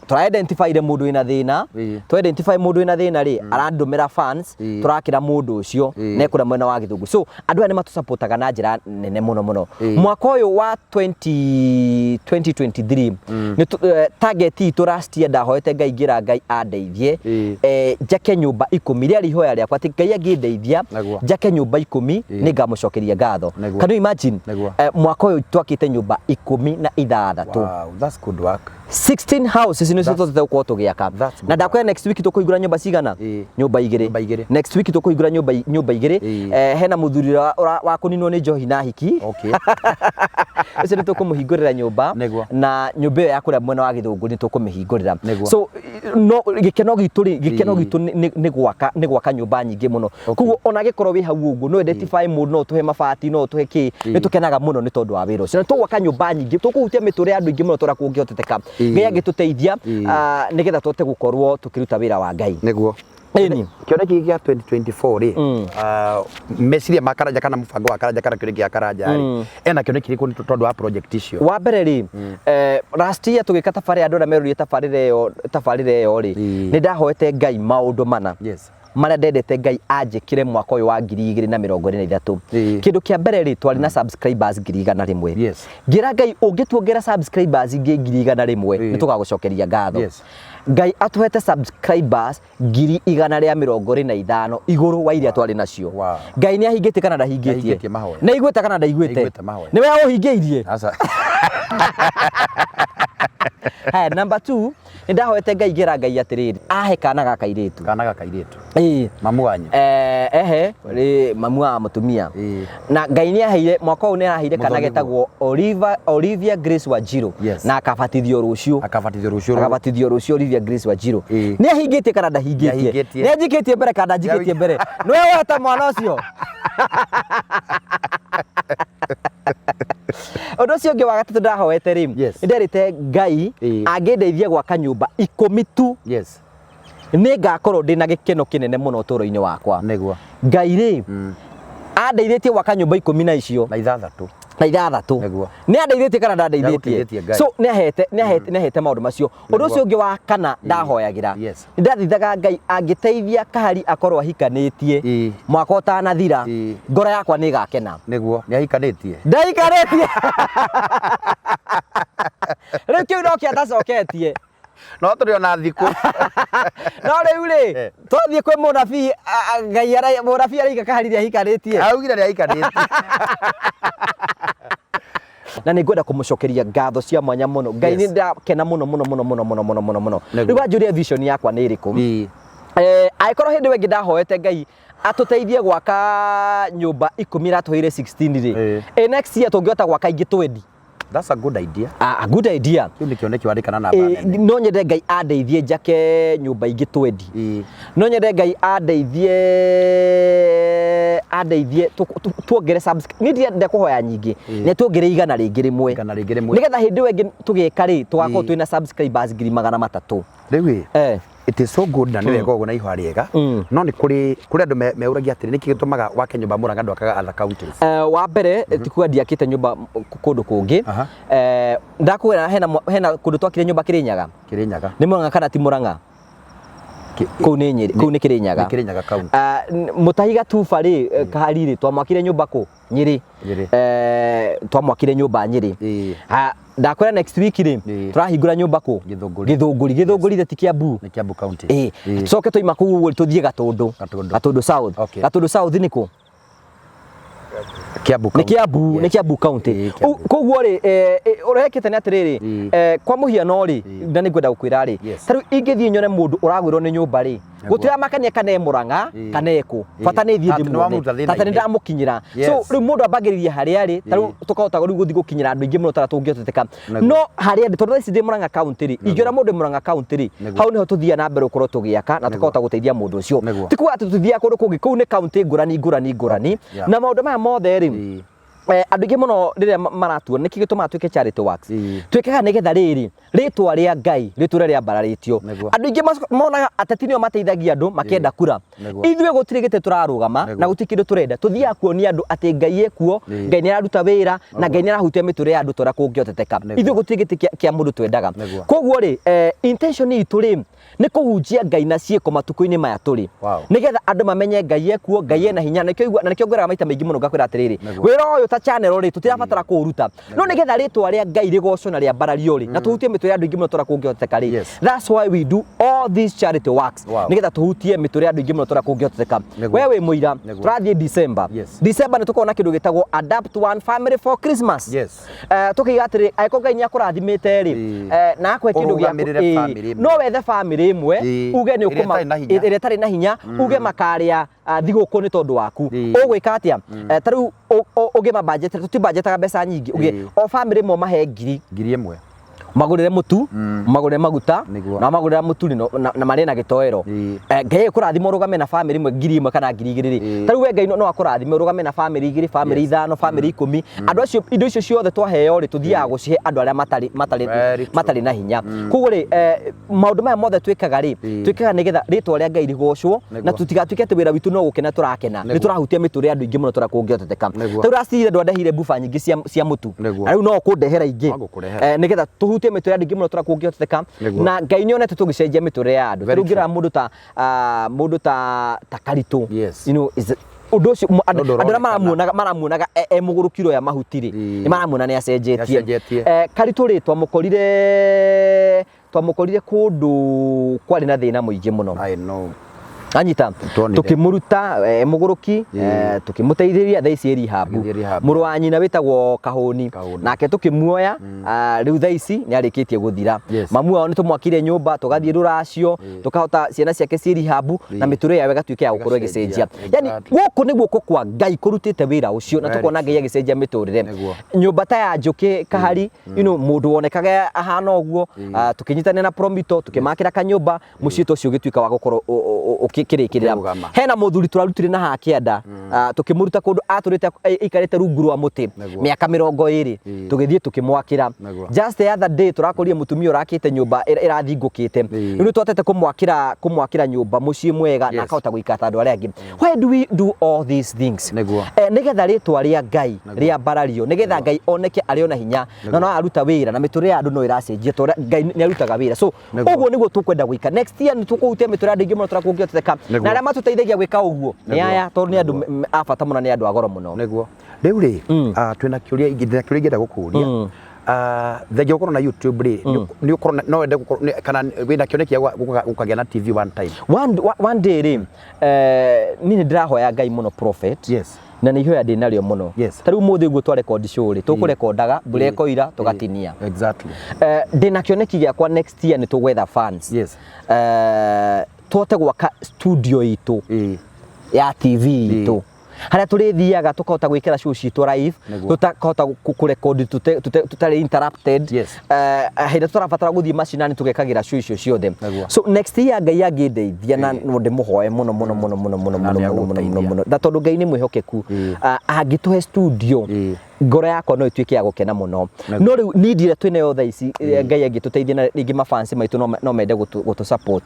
Tũra identify-ire mũndũ wĩna thĩna, twa identify mũndũ wĩna thĩna rĩ, arandũmĩra fans, tũrakĩra mũndũ ũcio, na ekũrĩa mwena wa Gĩthũngũ. So andũ aya nĩ matũsupportaga na njĩra nene mũno mũno. Mwaka ũyũ wa 2023, target itũ last year ndahoete Ngai ngĩra Ngai andeithie, njake nyũmba 10, rĩarĩ ihoya rĩakwa atĩ Ngai angĩndeithia, njake nyũmba 10, nĩngamũcokeria ngatho. Can you imagine? Mwaka ũyũ twakĩte nyũmba 16. Wow, that's good work. 16 houses nĩcio tũhotete gũkorwo tũgĩaka. That's good Na ndakwĩra next week tũkũhingũra nyũmba cigana? Nyũmba igĩrĩ. Nyũmba igĩrĩ. Next week tũkũhingũra nyũmba igĩrĩ. Hena mũthuri wa kũninwo nĩ njohi na hiki. Ũcio nĩ tũkũmũhingũrĩra nyũmba. Na nyũmba ĩyo ya kũrĩa mwena wa Gĩthũngũ nĩ tũkũmĩhingũrĩra. So no gĩkeno gitũ rĩ, gĩkeno gitũ nĩ gwaka nyũmba nyingĩ mũno. Koguo ona angĩkorwo wĩ hau ũguo, no identify mũndũ, no ũtũhe mabati, no ũtũhe kĩ, nĩ tũkenaga mũno nĩ tondũ wa wĩra ũcio. Na tũgwaka nyũmba nyingĩ, tũkũhutia mĩtũrĩre ya andũ aingĩ mũno tũrĩa kũngĩhoteteka. Ngai angĩtũteithia, nĩgetha tũhote gũkorwo tũkĩruta wĩra wa Ngai. Ĩni. Kĩoneki gĩa 2024 rĩ, meciria ma Karanja kana mũbango wa Karanja kana kĩoneki gĩa Karanja rĩ, ena kĩoneki kĩrĩkũ nĩ tondũ wa project icio? Wa mbere rĩ, last year tũgĩka tabarĩra, andũ arĩa merorire tabarĩra ĩyo rĩ, nĩ ndahoete Ngai maũndũ mana. Marĩa ndendete Ngai anjĩkĩre mwaka ũyũ wa 2023. Kĩndũ kĩa mbere rĩ, twarĩ na subscribers 100,000. Ngĩra Ngai ũngĩtuongera subscribers ingĩ 100,000, nĩ tũgagũcokeria ngatho. Ngai atũhete subscribers 145,000 igũrũ wa iria twarĩ nacio. Ngai nĩ ahingĩtie kana ndahingĩtie? Nĩahingĩtie mahoya. Nĩ aiguĩte kana ndaiguĩte? Nĩaiguĩte mahoya. Nĩwe ũhingĩirie? Aca. Haya, number 2, nĩ ndahoete Ngai ngĩra Ngai atĩrĩrĩ, ahe kana ga kairĩtu. Kana ga kairĩtu. Ĩĩ. Mamu wanyu. Eh, ehe, rĩ mamu wa mũtumia. Ĩĩ. Na Ngai nĩ aheire mwaka ũyũ nĩ araheire kana Mũthoni getagwo Oliva, Olivia Grace Wanjiru Yes. na akabatithio rũciũ. Akabatithio rũciũ. Akabatithio rũciũ Olivia Grace Wanjiru. Ĩĩ. Nĩ ahingĩtie kana ndahingĩtie? Nĩahingĩtie. Nĩ anjikĩtie mbere kana ndanjikĩtie mbere? Nĩwe weta mwana ũcio. Ũndũ ũcio ũngĩ wa gatatũ ndahoete rĩ, Yes. nĩ nderĩte Ngai Ĩĩ. angĩndeithia gwaka nyũmba 10 tu Yes. nĩ ngakorwo ndĩ na gĩkeno kĩnene mũno ũtũũro-inĩ wakwa. Nĩguo. Ngai rĩ, andeithĩtie gwaka nyũmba 10 na icio Na ithathatũ. na ithathatũ. Nĩguo. Nĩ andeithĩtie kana ndandeithĩtie? Nĩagũteithĩtie Ngai. So nĩ ahete nĩ ahete nĩ ahete maũndũ macio. Ũndũ ũcio ũngĩ wa kana ndahoyagĩra. Yes. Nĩ ndathaithaga Ngai angĩteithia Kahari akorwo ahikanĩtie Ĩĩ. mwaka ũtanathira, Ĩĩ. ngoro yakwa nĩ ĩgakena. Nĩguo. Nĩ ahikanĩtie. Ndahikanĩtie. Rĩu kĩu no kĩo atacoketie. No tũrĩ ona thikũ. No rĩu rĩ, Eh. twathiĩ kwĩ mũnabii, Ngai mũnabii araiga Kahari nĩ ahikanĩtie. Augire nĩ ahikanĩtie. Na nĩ ngwenda kũmũcokeria ngatho cia mwanya mũno. Ngai Yes. nĩ ndakena mũno mũno mũno mũno mũno mũno mũno mũno. Nĩguo. Rĩu wanjũria vision yakwa nĩ ĩrĩkũ? Ĩĩ. Angĩkorwo hĩndĩ ĩyo ĩngĩ ndahoete Ngai atũteithie gwaka nyũmba 10 aratũheire 16 rĩ. Ĩĩ. Next year tũngĩhota gwaka ingĩ 20. That's a good idea. A good idea. Kĩu nĩ kĩoneki wandĩka na namba nene. No nyende Ngai andeithie njake nyũmba ingĩ 20. Ĩĩ. No nyende Ngai andeithie andeithie tuongere niĩ ndirenda kũhoya nyingĩ. Ĩĩ. Nĩ tuongere 100 rĩngĩ rĩmwe. 100 rĩngĩ rĩmwe. Nĩgetha hĩndĩ ĩyo ĩngĩ tũgĩka rĩ, tũgakorwo Ĩĩ. twĩna subscribers 300,000. Rĩu ĩ, Eh. it is so good na nĩ wega ũguo na ihoya rĩega. No nĩ kũrĩ andũ meũragia atĩrĩ, nĩkĩ gĩtũmaga wake nyũmba Murang'a ndwakaga other counties? Wa mbere, ti kuga ndiakĩte nyũmba kũndũ kũngĩ. Aha. Ndakwĩra hena kũndũ twakire nyũmba Kĩrĩnyaga. Kĩrĩnyaga. Nĩ Murang'a kana ti Murang'a? Kũu nĩ Nyĩrĩ, kũu nĩ Kĩrĩnyaga. Nĩ Kĩrĩnyaga county. Mũtahi Gatuba rĩ, Kahari rĩ, twamwakire nyũmba kũ? Nyĩrĩ. Nyĩrĩ. Twamwakire nyũmba Nyĩrĩ. Ĩĩ. Ha, ndakwĩra next week rĩ, Ĩĩ. tũrahingũra nyũmba kũ? Gĩthũngũri. Gĩthũngũri. Gĩthũngũri yes. Ti Kiambu. Nĩ Kiambu county. Ĩĩ. Ĩĩ. Tucoke twaima kũu ũguo tũthiĩ Gatũndũ. Gatũndũ. Gatũndũ South. Okay. Gatũndũ South nĩ kũ? Kiambu Nĩ county. Kiambu, nĩ Yes. Kiambu county. Ĩĩ, Kiambu. Koguo rĩ, ũrĩa ĩkĩte nĩ atĩrĩrĩ, Ĩĩ. kwa mũhiano rĩ, Ĩĩ. na nĩ ngwenda gũkwĩra rĩ, Yes. ta rĩu ingĩthiĩ nyone mũndũ ũragwĩrwo nĩ nyũmba rĩ, Nĩguo. gũtiramakania kana e Murang'a Ĩĩ. kana e kũ, Ĩĩ. bata nĩ thiĩ Tata nĩ ndĩmuone, wamũruta thĩna-inĩ. tata nĩ ndamũkinyĩra. Yes. So rĩu mũndũ ambagĩrĩria harĩa arĩ, ta rĩu Ĩĩ. tũkahota rĩu gũthiĩ gũkinyĩra andũ aingĩ mũno ta ũrĩa tũngĩhoteteka. Nĩguo. No harĩa ndĩ, tondũ thaa ici ndĩ Murang'a county rĩ, ingĩona mũndũ wĩ Murang'a county rĩ, Nĩguo. hau nĩho tũthiaga na mbere gũkorwo tũgĩaka na Nĩguo. tũkahota gũteithia mũndũ ũcio. Nĩguo. Ti kuga atĩ tũtithiaga kũndũ kũngĩ, kũu nĩ county ngũrani ngũrani ngũrani. Yeah. Na maũndũ maya mothe rĩ, Ĩĩ. Andũ aingĩ mũno rĩrĩa maratuona nĩkĩ gĩtũmaga twĩke charity works? Ĩĩ. Twĩkaga nĩgetha rĩrĩ rĩtwa rĩa Ngai rĩtũre rĩambararĩtio. Nĩguo. Andũ aingĩ monaga ateti nĩo mateithagia andũ makĩenda kura. Nĩguo. Ithuĩ gũtirĩ gĩtĩ tũrarũgama Nĩguo. na gũtirĩ kĩndũ tũrenda. Tũthiaga kuonia andũ atĩ Ngai ekuo, Ĩĩ. Ngai nĩararuta wĩra na Ngai nĩarahutia mĩtũrĩre ya andũ ta ũrĩa kũngĩhoteteka. Nĩguo. Ithuĩ gũtirĩ gĩtĩ kĩa mũndũ twendaga. Nĩguo. Koguo rĩ, intention itũ rĩ nĩ kũhunjia Ngai na ciĩko matukũ-inĩ maya tũrĩ. Wow. Nĩgetha andũ mamenye Ngai ekuo, Ngai ena hinya, na nĩkĩo ngwĩraga maita maingĩ mũno ngakwĩra atĩrĩrĩ, Nĩguo. wĩra ũyũ ta channel rĩ tũtirabatara kũũruta, no nĩgetha rĩtwa rĩa Ngai rĩgocwo na rĩambarario rĩ, na tũhutie mĩtũrĩre ya andũ aingĩ mũno ta ũrĩa kũngĩhoteka rĩ. Yes. That's why we do all these charity works. Wow. Nĩgetha tũhutie mĩtũrĩre ya andũ aingĩ mũno ta ũrĩa kũngĩhoteka. Nĩguo. We wĩ mũira, Nĩguo. tũrathiĩ December. Yes. December nĩ tũkoragwo na kĩndũ gĩtagwo Adapt One Family for Christmas. Yes. Tũkiuga atĩrĩ, angĩkorwo Ngai nĩ akũrathimĩte rĩ, Ĩĩ. na akũhe kĩndũ gĩa Ũrũgamĩrĩre ĩĩ, bamĩrĩ ĩmwe. no wethe bamĩrĩ ĩmwe, Ĩĩ. uge nĩ Ĩrĩa ũkũma- ĩtarĩ na hinya. ĩrĩa ĩtarĩ na hinya, uge makarĩa thigũkũ nĩ tondũ waku. Ĩĩ. Ũgwĩka atĩa? Ta rĩu ũngĩma budget, tũtibudgetaga mbeca nyingĩ, uge Ĩĩ. o bamĩrĩ ĩmwe mahe ngiri. 1000. Magũrĩre mũtu, magũrĩre maguta, Nĩguo. na magũrĩre mũtu rĩ, na marĩe na gĩtoero. Ĩĩ. Ngai agĩkũrathima ũrũgame na bamĩrĩ ĩmwe 1000 kana 2000 rĩ. Ĩĩ. Ta rĩu we Ngai no akũrathime ũrũgame na bamĩrĩ igĩrĩ, bamĩrĩ Yes. ithano, bamĩrĩ 10. Andũ acio, indo icio ciothe twaheo rĩ, tũthiaga gũcihe andũ arĩa Very true. matarĩ na hinya. Koguo rĩ, maũndũ maya mothe twĩkaga rĩ, Ĩĩ. twĩkaga nĩgetha rĩtwa rĩa Ngai rĩgocwo, na Nĩguo. tũtigatuĩke atĩ wĩra witũ no gũkena tũrakena. Nĩ Nĩguo. tũrahutia mĩtũrĩre ya andũ aingĩ mũno ta ũrĩa kũngĩhoteteka. Nĩguo. Ta rĩu last year ndwandehire buba nyingĩ cia mũtu. Nĩguo. Na rĩu no ũkũndehera ingĩ. No ngũkũrehera. Nĩgetha tũhutie mĩtũrĩre ya andũ aingĩ mũno ta ũrĩa kũngĩhoteteka. Nĩguo. Na Ngai nĩ onete tũgĩcenjia mĩtũrĩre ya andũ. Very Rĩu ngĩrora mũndũ ta, mũndũ ta Karitũ. Yes. You know, is ũndũ ũcio, Nĩ ũndũ andũ arĩa ũronekana. maramuonaga e mũgũrũki ũrĩa mahuti rĩ, Ĩĩ. nĩ maramuona nĩ acenjetie. Nĩ acenjetie. Karitũ rĩ, twamũkorire kũndũ kwarĩ na thĩna mũingĩ mũno. I know. Anyita. Tuonire. Tukimuruta muguruki, tukimuteithĩrĩria thaa ici ĩ rehab. Agĩthiĩ rehab. Mũrũ wa nyina wĩtagwo Kahũni. Kahũni. Nake tukimuoya, rĩu thaa ici nĩ arĩkĩtie gũthira. Mamu wao nĩ tũmwakire nyũmba, tũgathiĩ rũracio, tũkahota ciana ciake ciĩ rehab na mĩtũrĩre yao ĩgatuĩka ya gũkorwo Ĩgacenjia. ĩgĩcenjia. Yani gũkũ nĩ guoko kwa Ngai kũrutĩte wĩra ũcio na Very tũkona Ngai agĩcenjia mĩtũrĩre. Nĩguo. Nyũmba ta ya Njũkĩ Kahari, mũndũ wonekaga ahana ũguo, tũkĩnyitanĩra na Promito tũkĩmakĩra kanyũmba, mũciĩ ta ũcio ũgĩtuĩka wa gũkorwo ũkĩrĩkĩrĩra. Ũkĩrũgama. Hena mũthuri tũrarutire na haha kĩanda, tũkĩmũruta kũndũ atũrĩte aikarĩte rungu rwa mũtĩ mĩaka 20, tũgĩthiĩ tũkĩmwakĩra. Nĩguo. Just the other day tũrakorire mũtumia ũrakĩte nyũmba ĩrathingũkĩte. Rĩu nĩ twatete kũmwakĩra nyũmba mũciĩ mwega na akahota gũikara ta andũ arĩa angĩ. Why do we do all these things? Nĩguo. Nĩgetha rĩtwa rĩa Ngai rĩambarario, nĩgetha Ngai oneke arĩ ona hinya na no aruta wĩra na mĩtũrĩre ya andũ no ĩracenjia tondũ Ngai nĩ arutaga wĩra. So Nĩguo. ũguo nĩguo tũkwenda gwĩka. Next year nĩ tũkũhutia mĩtũrĩre ya andũ aingĩ mũno tũrĩa kũngĩhotekeka. Nĩguo. Na arĩa matũteithagia gwĩka ũguo nĩ Nĩguo. aya, tondũ nĩ andũ a bata mũno, nĩ andũ a goro mũno. Nĩguo. Rĩu rĩ, twĩna kĩũria ingĩ, ndĩna kĩũria ingĩenda gũkũria. Thengia gũkorwo na YouTube rĩ, nĩ ũkorwo no wende gũkorwo kana wĩna kĩoneki gĩa gũkagĩa na TV one time? One day rĩ, niĩ nĩ ndĩrahoya Ngai mũno, prophet. Na nĩ ihoya ndĩ narĩo mũno. Ta rĩu ũmũthĩ ũguo twa record show rĩ, tũkũrekondaga mbura ĩkoira tũgatinia. Ndĩna kĩoneki gĩakwa next year nĩ tũgwetha fans. Tũhote gwaka studio itũ ya TV itũ, harĩa tũrĩthiaga tũkahota gwĩkĩra show citũ live, tũkahota kũrekondi tũtarĩ interrupted. Hĩndĩ ĩrĩa tũrabatara gũthiĩ macinani tũgekagĩra show icio ciothe. So next year Ngai angĩndeithia, na no ndĩmũhoe mũno mũno mũno mũno mũno Na mũno mũno mũno mũno nĩagũgũteithia. mũno, na tondũ Ngai nĩ mwĩhokeku, angĩtũhe studio, ngoro yakwa no ĩtuĩke ya gũkena mũno. No rĩu need ĩrĩa twĩnayo thaa ici, Ngai angĩtũteithia na rĩngĩ mafans maitũ no mende gũtũ support.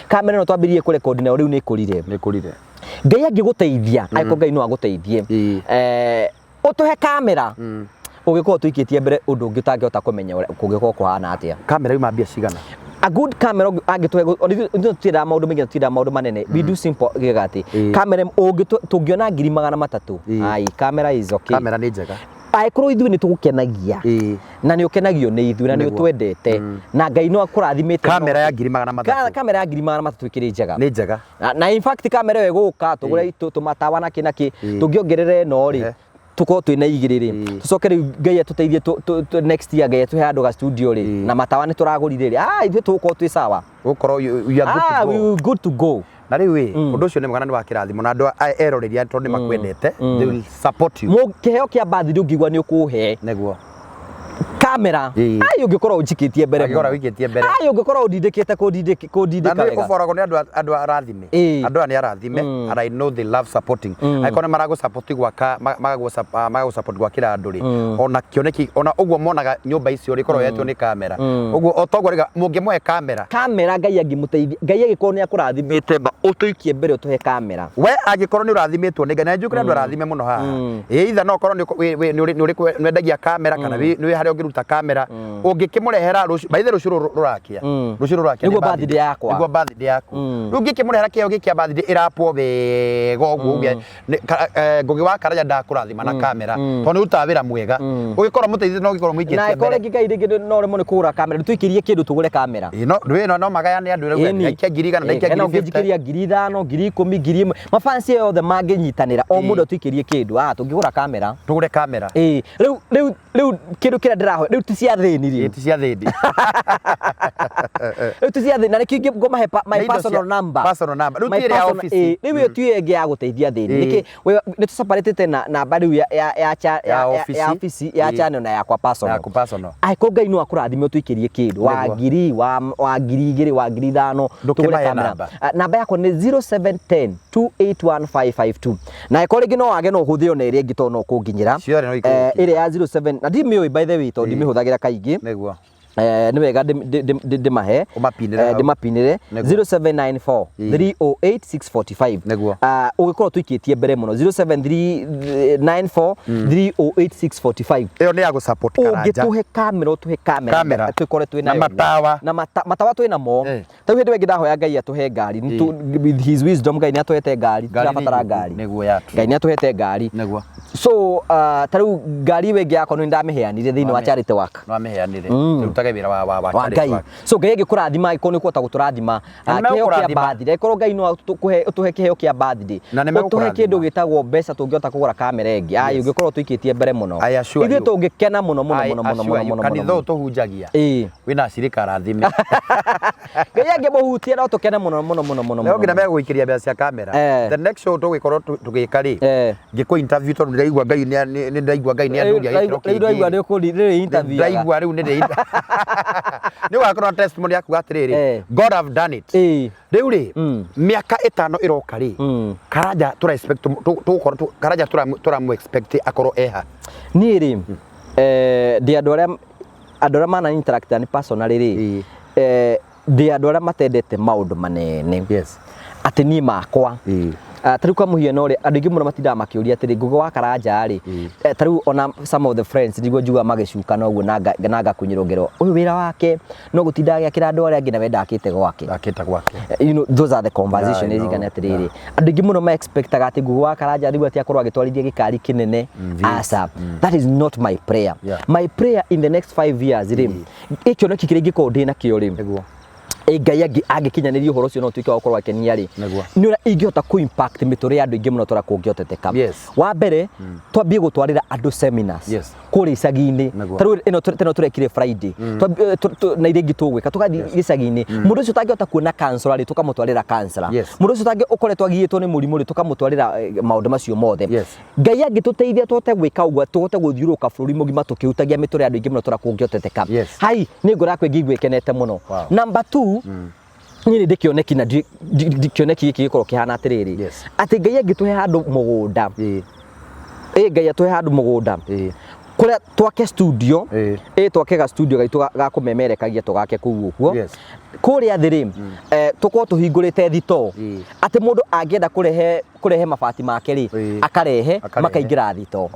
Kamera ĩno twambĩrĩirie kũrekondi nayo rĩu nĩ ĩkũrire. Nĩ ĩkũrire. Ngai angĩgũteithia, angĩkorwo Ngai no agũteithie, ũtũhe kamera, ũgĩkorwo tũikĩtie mbere ũndũ ũngĩ ũtangĩhota kũmenya ũrĩa kũngĩkorwo kũhana atĩa. Kamera yuma mbia cigana? A good camera angĩtũhe, ithuĩ tũtiendaga maũndũ maingĩ, tũtiendaga maũndũ manene, we do simple gĩga atĩ kamera tũngĩona 300,000, ai, camera is okay. Kamera nĩ njega. Angĩkorwo ithuĩ nĩ tũgũkenagia na nĩ ũkenagio nĩ ithuĩ na nĩ ũtwendete na Ngai no akũrathimĩte, Kamera ya 300,000. Kamera ya 300,000 ĩkĩrĩ njega. Nĩ njega. Na in fact kamera ĩyo ĩgũka tũgũre tũmatawa na kĩ na kĩ, tũngĩongerera ĩno rĩ, tũkorwo twĩna igĩrĩ rĩ, tũcoke rĩu Ngai atũteithie next year Ngai atũhe handũ ga studio rĩ, na matawa nĩ tũragũrire rĩ, ithuĩ tũgũkorwo twĩ sawa. Gũkorwo you are good to go. We will good to go. Na rĩu ĩ, ũndũ ũcio nĩ mwega na nĩ wa kĩrathimo na andũ eroreri aya tondũ nĩ makwendete, they will support you. Kĩheo kĩa birthday ũngĩigua nĩ ũkũhe Nĩguo. Kamera, ai, ũngĩkorwo ũnjikĩtie mbere Angĩkorwo mũno. ũikĩtie mbere. Ai, ũngĩkorwo ũndindĩkĩte Na kũndindĩka nĩ wega. ũboragwo nĩ andũ arathime. Andũ aya nĩ arathime and I know they love supporting. Angĩkorwo nĩ maragũ support gwaka, magagũ support gwakĩra andũ rĩ, ona kĩoneki ona ũguo monaga nyũmba icio rĩ ikoragwo yoetwo nĩ kamera. Ũguo o toguo rĩ, mũngĩmũhe kamera. Kamera Ngai angĩmũteithia, Ngai angĩkorwo nĩ akũrathimĩte ma ũtũikie mbere ũtũhe kamera. We angĩkorwo nĩ ũrathimĩtwo nĩ Ngai, na nĩ njũĩ kũrĩ andũ arathime mũno haha. Either no ũkorwo nĩ wendagia kamera kana nĩ harĩa ũngĩruta kamera, ũngĩkĩmũrehera rũciũ, by the way, rũciũ rũrũ rũrakia, rũciũ rũrakia. Nĩguo birthday yakwa. Nĩguo birthday yaku. Rĩu ũngĩkĩmũrehera kĩheo gĩkĩ kĩa birthday ĩrapwo wega ũguo, ũgĩa Ngũgĩ wa Karanja ndakũrathima na kamera tondũ nĩ ũrutaga wĩra mwega, ũgĩkorwo mũteithĩtie no ũgĩkorwo Na mũikĩtie ĩkorwo mbere. rĩngĩ Ngai rĩngĩ no ũremwo nĩ kũgũra kamera, tũikĩrie kĩndũ tũgũre kamera. Ĩ, no ndũĩ no magayane andũ rĩu, ndaikia 100,000, ndaikia Hena 50,000. ũngĩnjikĩria 5,000, 10,000, 1,000, mafansi yothe mangĩnyitanĩra o mũndũ atũikĩrie kĩndũ, tũngĩgũra kamera. Tũgũre kamera. Ĩ, rĩu kĩndũ kĩrĩa ndĩrahoya rĩu ti cia thĩni rĩu. Ĩ, ti cia thĩni. Rĩu ti cia thĩni, na nĩkĩo ngũmahe my Nĩ indo personal number. Personal number. Rĩu My ti ĩrĩa ya personal- ofici. Ĩ, rĩu ĩyo ti ĩyo ĩngĩ ya gũteithia thĩni. Nĩkĩ nĩ tũseparatĩte na namba rĩu Ya ya ofici. ofici ya channel na yakwa personal. Yaku personal. Angĩkorwo Ngai no akũrathime ũtũikĩrie kĩndũ wa 1,000, wa 2,000, wa 5,000, tũgũre Ndũkĩmahe kamera. namba. Namba yakwa nĩ 0710 281552, na angĩkorwo rĩngĩ no wage, no ũhũthĩre ona ĩrĩa ĩngĩ tondũ no ũkũnginyĩra. Ciothe no ikũgũkinyĩra. Ĩrĩa ya 07 na ndimĩũĩ by the way tondũ ndimĩhũthagĩra kaingĩ. Nĩ wega ndĩmahe. Ũmapinĩre hau. Ndĩmapinĩre. 0794 308 645. Ũgĩkorwo tũikĩtie mbere mũno, 0794 308 645. Ĩyo nĩ ya gũ-support Karanja. Ũngĩtũhe kamera, ũtũhe kamera. Kamera. Tũkorwe twĩ Na nayo. Matawa. Na matawa twĩ namo. Ta rĩu hĩndĩ ĩyo ĩngĩ ndahoya Ngai atũhe ngari. With his wisdom Ngai nĩ atũhete ngari. Ngari nĩ Tũrabatara njũku, ngari. Nĩguo yatu. Ngai nĩ atũhete ngari. So ta rĩu ngari ĩyo ĩngĩ yakwa nĩ ndamĩheanire thĩinĩ wa charity work. Nĩwamĩheanire. Rĩu ta ũrutage wĩra wa wa wa wa charity Ngai. work. So Ngai angĩkũrathima, angĩkorwo nĩ ũkũhota gũtũrathima, Na nĩ kĩheo kĩa megũkũrathima. birthday, angĩkorwo Ngai no ũtũhe kĩheo kĩa birthday, Na nĩ ũtũhe megũkũrathima. kĩndũ gĩtagwo mbeca tũngĩhota kũgũra kamera ĩngĩ, ai, ũngĩkorwo tũikĩtie mbere mũno, I assure ithuĩ you. tũngĩkena mũno mũno I mũno mũno assure mũno you, mũno kanitha mũno. ũyũ tũhunjagia Ĩĩ. wĩna acirika arathime. Ngai angĩmũhutia no tũkene mũno mũno mũno mũno Leo nginya mũno. megũgũikĩria mbeca cia kamera. The next show tũgĩkorwo tũgĩka rĩ, ngĩkũ interview tondũ ndĩraigua Ngai nĩ ndĩraigua Ngai nĩ andũria gĩkĩro Rĩu ndĩraigua kĩngĩ. nĩ ũkũri rĩrĩ interview. Ndĩraigua rĩu nĩ ndĩ nĩ ũgakorwo na testimony yaku atĩrĩrĩ, God have done it. Rĩu rĩ, mĩaka 5 ĩroka rĩ, Karanja tũra expect tũgũkorwo Karanja tũramũ expect akorwo eha? Niĩ rĩ, ndĩ andũ arĩa mana interact na personally rĩ, ndĩ andũ arĩa matendete maũndũ manene. Atĩ niĩ makwa. Ta rĩu kwa mũhiano rĩ, andũ aingĩ mũno matindaga makĩũria atĩrĩ, Ngũgĩ wa Karanja rĩ, ta rĩu ona some of the friends niguo njugaga magĩcukana ũguo na ngakunyĩrwo ngero, ũyũ wĩra wake no gũtinda agĩakĩra andũ arĩa angĩ na we ndakĩte gwake. Ndakĩte gwake. Those are the conversation Yeah, I know. icikana atĩrĩrĩ, andũ aingĩ mũno ma expectaga atĩ Ngũgĩ wa Karanja rĩu atĩ akorwo agĩtwarithia gĩkari kĩnene. Aca, that is not my prayer. My prayer in the next 5 years rĩ, gĩkĩoneki kĩrĩa ingĩkorwo ndĩ nakĩo rĩ, ĩ Ngai angĩkinyanĩria ũhoro ũcio no ũtuĩke wa gũkorwo akenia rĩ, nĩ ũrĩa ingĩhota kũ impact mĩtũrĩre ya andũ aingĩ mũno tũrĩa kũngĩhoteteka. Wa mbere, twambie gũtwarĩra andũ seminars kũrĩa icagi-inĩ. Ta rĩu ĩno teno tũrekire Friday, na iria ingĩ tũgwĩka, tũgathiĩ gĩcagi-inĩ, mũndũ ũcio ũtangĩhota kuona counselor rĩ, tũkamũtwarĩra counselor. Mũndũ ũcio ũtangĩ ũkoretwo agiĩtwo nĩ mũrimũ rĩ, tũkamũtwarĩra maũndũ macio mothe. Ngai angĩtũteithia tũhote gwĩka ũguo, tũhote gũthiũrũrũka bũrũri mũgima tũkĩhutagia mĩtũrĩre ya andũ aingĩ mũno tũrĩa kũngĩhoteteka. Hai, nĩ ngoro yakwa ĩngĩigua ĩkenete mũno. Number 2, niĩ nĩ ndĩ kĩoneki na kĩoneki gĩkĩ gĩkorwo kĩhana atĩrĩrĩ, atĩ Ngai angĩtũhe handũ mũgũnda, ĩ Ngai atũhe handũ mũgũnda, kũrĩa twake studio, ĩ twake ga studio gaitũ ga kũmemerekagia tũgake kũu ũguo. Kũrĩa thĩ rĩ, tũkorwo tũhingũrĩte thitoo, atĩ mũndũ angĩenda kũrehe mabati make rĩ, akarehe, Akarehe. makaingĩra thitoo.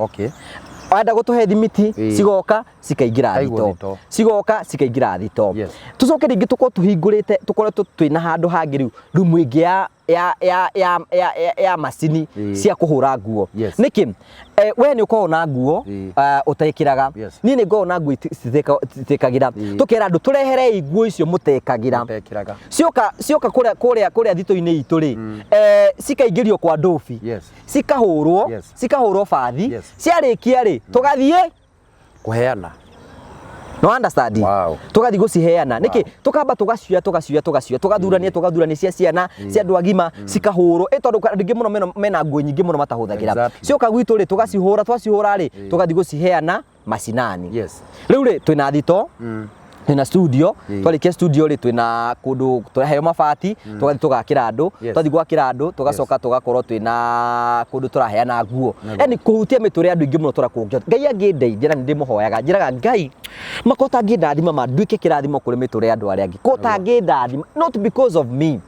Wenda gũtũhe thimiti, cigoka cikaingĩra Cikaigwo thitoo. thitoo. Cigoka cikaingĩra thitoo. Tũcoke rĩngĩ tũkorwo tũhingũrĩte, tũkorwo twĩna handũ hangĩ rĩu, rumu ĩngĩ ya macini cia kũhũra nguo. Nĩkĩ? We nĩ ũkoragwo na nguo, ũtekĩraga. Niĩ nĩ ngoragwo na nguo citĩkagĩra. Tũkera andũ tũreherei nguo icio mũtekagĩra. Mũtekĩraga. Cioka kũrĩa thitũ-inĩ itũ rĩ, cikaingĩrio kwa ndobi. Cikahũrwo, cikahũrwo bathi. Ciarĩkia rĩ, tũgathiĩ Kũheana. No understand? Tũgathiĩ gũciheana. Nĩkĩ? Tũkamba tũgacioya, tũgacioya, tũgacioya, tũgathurania, tũgathurania cia ciana, cia andũ agima, cikahũrwo. Tondũ andũ aingĩ mũno mena nguo nyingĩ mũno matahũthagĩra. Cioka gwitũ rĩ, tũgacihũra, twacihũra rĩ, tũgathiĩ gũciheana macinani. Rĩu rĩ, twĩna thito, twĩna studio, twarĩkia studio rĩ, twĩna kũndũ tũraheo mabati, tũgathiĩ tũgakĩra andũ, twathiĩ gwakĩra andũ, tũgacoka tũgakorwo twĩna kũndũ tũraheana nguo. Yaani kũhutia mĩtũrĩre ya andũ aingĩ mũno tũrĩa kũngĩhota. Ngai angĩndeithia na nĩ ndĩmũhoyaga, njĩraga Ngai, mako ũtangĩndathima ma nduĩke kĩrathimo kũrĩ mĩtũrĩre ya andũ arĩa angĩ. Ko ũtangĩndathima, not because of me.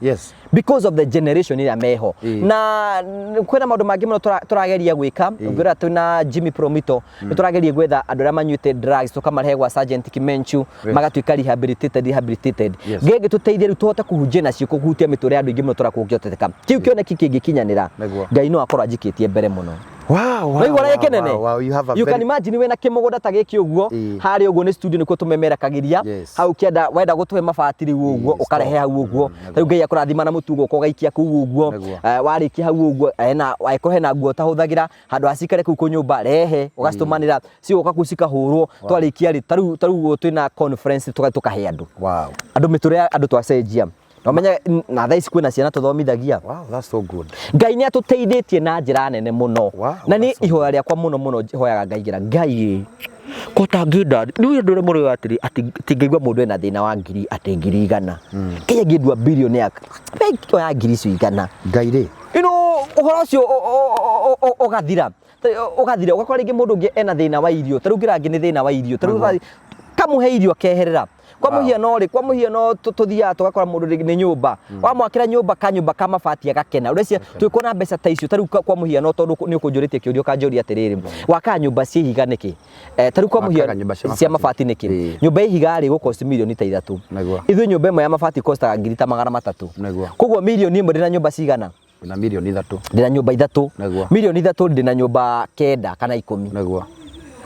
Because of the generation ĩrĩa meho. Na kwĩna maũndũ mangĩ mũno tũrageria gwĩka. Ngwĩra twĩna Jimmy Promito, nĩ tũrageria gwetha andũ arĩa manyuĩte drugs, tũkamarehe gwa Sergeant Kimenchu, magatuĩka rehabilitated. Ngai angĩtũteithia rĩu tũhote kũhunjia nacio, kũhutia mĩtũrĩre ya andũ aingĩ mũno tũrĩa kũngĩhoteteka. Kĩu kĩoneki kĩngĩkinyanĩra, Ngai no akorwo anjikĩtie mbere mũno. Wow, wow, Waigua ũrĩa wow, gĩkĩnene? wow, wow, you have a You can very imagine wĩna kĩmũgũnda ta gĩkĩ ũguo, harĩa ũguo nĩ studio nĩkuo tũmemerekagĩria. Hau kĩanda wenda gũtũhe mabati rĩu ũguo, ũkarehe hau ũguo. Rĩu Ngai akũrathima na mũtu ũgoka ũgaikia kũu ũguo. Warĩkia hau ũguo, angĩkorwo hena nguo ũtahũthagĩra, handũ ha cikare kũu kũnyũmba, rehe, ũgacitũmanĩra, cigoka kũu cikahũrwo. Twarĩkia rĩ, ta rĩu ũguo twĩna conference tũkahe andũ. Andũ mĩtũrĩre ya andũ twacenjia. Na ũmenye, na thaa ici kwĩna ciana tũthomithagia. Wow, that's so good. Ngai nĩ atũteithĩtie na njĩra nene mũno. Wow, Na niĩ that's so ihoya rĩakwa mũno mũno hoyaga Ngai ngĩra, Ngai ĩ, ko ũtangĩnda, rĩu ũndũ ũrĩa mũrĩ atĩrĩ, atĩ tingĩigua mũndũ ena thĩna wa ngiri, atĩ ngiri igana. Ngai angĩndua bilioni ya, oya ngiri icio igana. Ngai rĩ. You know, ũhoro ũcio ũgathira. Ũgathira, ũgakora rĩngĩ mũndũ ũngĩ ena thĩna wa irio, ta rĩu ngĩra angĩ nĩ thĩna wa irio, ta rĩu kamũhe irio akeherera. Kwa mũhiano rĩ, kwa mũhiano tũthiaga tũgakora mũndũ rĩngĩ nĩ nyũmba. Wamwakĩra nyũmba kanyũmba ka mabati agakena. Ũreciria twĩkuona mbeca ta icio, ta rĩu kwa mũhiano tondũ nĩ ũkũnjũrĩtie kĩũria ũkanjũria atĩrĩrĩ, wakaga nyũmba cia ihiga nĩkĩ? Ta rĩu kwa Wakaga mũhiano nyũmba cia cia mabati. mabati nĩkĩ? Nyũmba ya ihiga rĩ, gũkosti mirioni ta 3. Ithuĩ nyũmba ĩmwe ya mabati kostaga ngiri ta magana matatũ. Koguo mirioni ĩmwe ndĩna nyũmba cigana? Ndĩna mirioni 3. Ndĩna nyũmba 3. Mirioni 3 ndĩna nyũmba 9 kana 10.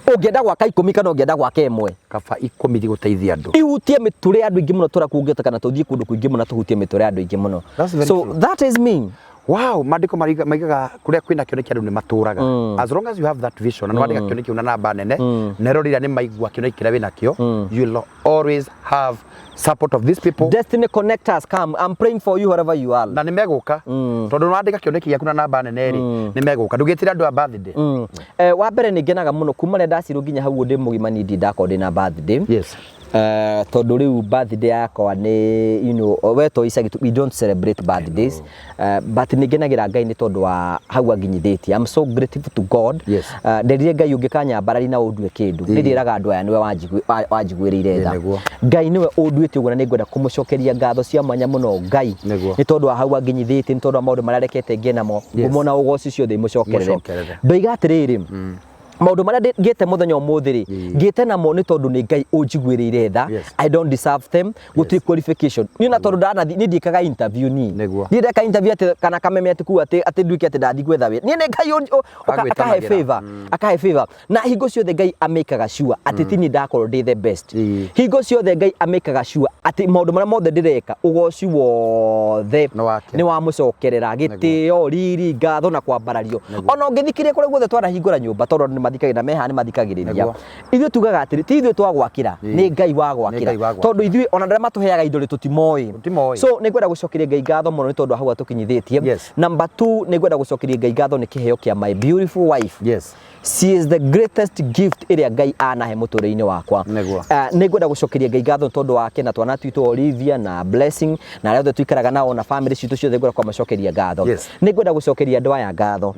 Ũngĩenda gwaka 10 kana ũngĩenda gwaka 1? Kaba 10 igũteithia andũ. Ihutie mĩtũrĩre ya andũ aingĩ mũno tũrĩa kũngĩhoteka kana tũthiĩ kũndũ kũingĩ mũno tũhutie mĩtũrĩre ya andũ aingĩ mũno. That's very So true. that is me. Wow, maandĩko maigaga kũrĩa kwĩna kĩoneki andũ nĩ matũraga. As long as you have that vision, na nĩwandĩka kĩoneki kĩu na namba nene, na eroreri nĩ maigua kĩoneki kĩrĩa wĩnakĩo, you will always have support of these people. Destiny connectors come. I'm praying for you wherever you are. Na nĩ megũka tondũ nĩwandĩka kĩoneki gĩaku na namba nene rĩ, nĩ megũka. Ndũgĩtĩre andũ a birthday. Wa mbere nĩ ngenaga mũno kuma rĩrĩa ndacirwo nginya hau ndĩ mũgima niĩ ndirĩ ndakorwo ndĩ na birthday. Tondũ rĩu birthday yakwa nĩ we to icagi we don't celebrate birthdays. But nĩ ngenagĩra Ngai nĩ tondũ wa hau anginyithĩtie. I'm so grateful to God. Nderire Ngai ũngĩkanyambarari na ũndue kĩndũ. Nĩ ndĩraga andũ aya nĩwe wanjiguĩrĩire tha. Ngai nĩwe ũnduĩte ũguo na nĩ ngwenda kũmũcokeria ngatho cia mwanya mũno Ngai. Nĩ tondũ wa hau anginyithĩtie, nĩ tondũ wa maũndũ marĩa arekete ngĩe namo. Ngumo na ũgoci ciothe imũcokerere. Imũcokerere. Ndoiga atĩrĩrĩ, maũndũ marĩa ngĩte mũthenya ũmũthĩ rĩ, ngĩte namo nĩ tondũ nĩ Ngai ũnjiguĩrĩire tha. I don't deserve them. Gũtirĩ qualification. Niĩ na tondũ ndanathiĩ, niĩ ndiĩkaga interview niĩ. Niĩ ndeka interview atĩ kana kameme atĩ kuga atĩ nduĩke atĩ ndathiĩ gwetha wĩra. Niĩ nĩ Ngai akahe Agwĩtanagĩra. favor. Akahe favor. Na hingo ciothe Ngai amĩkaga sure atĩ ti niĩ ndakorwo ndĩ the best. Hingo ciothe Ngai amĩkaga sure atĩ maũndũ marĩa mothe ndĩreka, ũgoci wothe Nĩ wake. nĩ wamũcokerera. Gĩtĩo, riri, ngatho na kwambarario. Ona ũngĩthikĩrĩria kũrĩa guothe twanahingũra nyũmba, tondũ andũ nĩ mathikagĩrĩria na meha nĩ mathikagĩrĩria. Ithuĩ tugaga atĩrĩ, ti ithuĩ twagwakĩra, nĩ Ngai wagwakĩra. Nĩ Ngai wagwakĩra. Tondũ ithuĩ ona andũ arĩa matũheaga indo rĩ tũtimoĩ. Tũtimoĩ. So nĩ ngwenda gũcokeria Ngai ngatho mũno nĩ tondũ hau atũkinyithĩtie. Number 2, nĩ ngwenda gũcokeria Ngai ngatho nĩ kĩheo kĩa my beautiful wife. She is the greatest gift ĩrĩa Ngai anahe mũtũrĩre-inĩ wakwa. Nĩ ngwenda gũcokeria Ngai ngatho tondũ wake na twana twitũ Olivia na Blessing na arĩa othe tũikaraga nao na family citũ ciothe ngwenda kũmacokeria ngatho. Nĩ ngwenda gũcokeria andũ aya ngatho.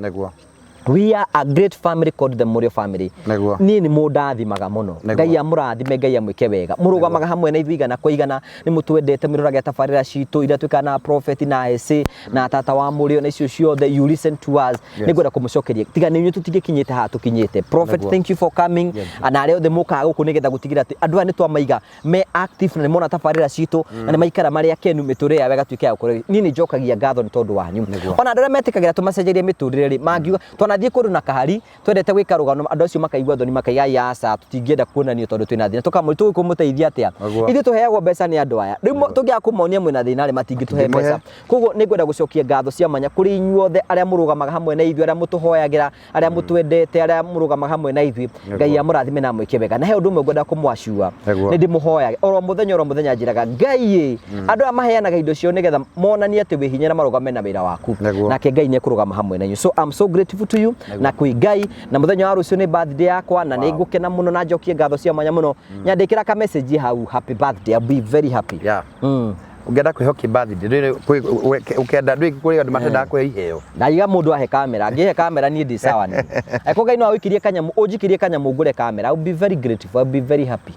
We are a great family called the Murio family. Niĩ nĩ mũndathimaga mũno. Ngai amũrathime, Ngai amwĩke wega. Mũrũgamaga hamwe na ithuĩ igana kwa igana, nĩ mũtwendete, mũroraga tabarĩra citũ iria twĩkaga na prophet na ese na tata wa Murio na icio ciothe, you listen to us. Nĩ ngwenda kũmũcokeria. Tiga nĩ inyuĩ tũtingĩkinyĩte haha tũkinyĩte. Prophet, thank you for coming. Na arĩa othe mũkaga gũkũ nĩgetha gũtigĩrĩra atĩ andũ aya nĩ twamaiga me active na nĩ mona tabarĩra citũ na nĩ maikara marĩ akenu mĩtũrĩre yao ĩgatuĩka ya gũkorwo. Niĩ nĩ njokagia ngatho nĩ tondũ wanyu. Ona andũ arĩa metĩkagĩra tũmacenjerie mĩtũrĩre rĩ, mangiuga twanathiĩ kũndũ na kahari twendete gwĩka rũgano, andũ acio makaigua thoni makaiga ai aca tũtingĩenda kuonanio tondũ twĩna thĩna. Tũkamũria tũgũkũmũteithia atĩa? Ithuĩ tũheagwo mbeca nĩ andũ aya. Rĩu tũngĩaga kũmonia mwĩna thĩna rĩ, matingĩtũhe mbeca. Koguo nĩ ngwenda gũcokia ngatho cia mwanya kũrĩ inyuothe arĩa mũrũgamaga hamwe na ithuĩ, arĩa mũtũhoyagĩra, arĩa mũtwendete, arĩa mũrũgamaga hamwe na ithuĩ. Ngai amũrathime na amwĩke wega. Na he ũndũ ũmwe ngwenda kũmwacua, nĩ ndĩmũhoyage oro mũthenya oro mũthenya, njĩraga Ngai ĩ, andũ aya maheanaga indo ciao nĩgetha monanie atĩ wĩ hinya na marũgame na wĩra waku. Nake Ngai nĩ ekũrũgama hamwe na inyuĩ. So I'm so grateful to you na kwĩ Ngai. Na mũthenya wa rũciũ nĩ birthday yakwa na nĩ ngũkena mũno na njokie ngatho cia mwanya mũno. Nyandĩkĩra ka message hau, happy birthday, I'll be very happy. Ũngĩenda kwĩho kĩ birthday, ũkenda ndwĩ kũrĩ andũ matendaga kũhe iheo. Ndaiga mũndũ ahe kamera, angĩhe kamera niĩ ndĩ sawa nĩ. Angĩkorwo Ngai no awĩkirie kanyamũ, ũnjikirie kanyamũ ngũre kamera, I'll be very grateful, I'll be very happy.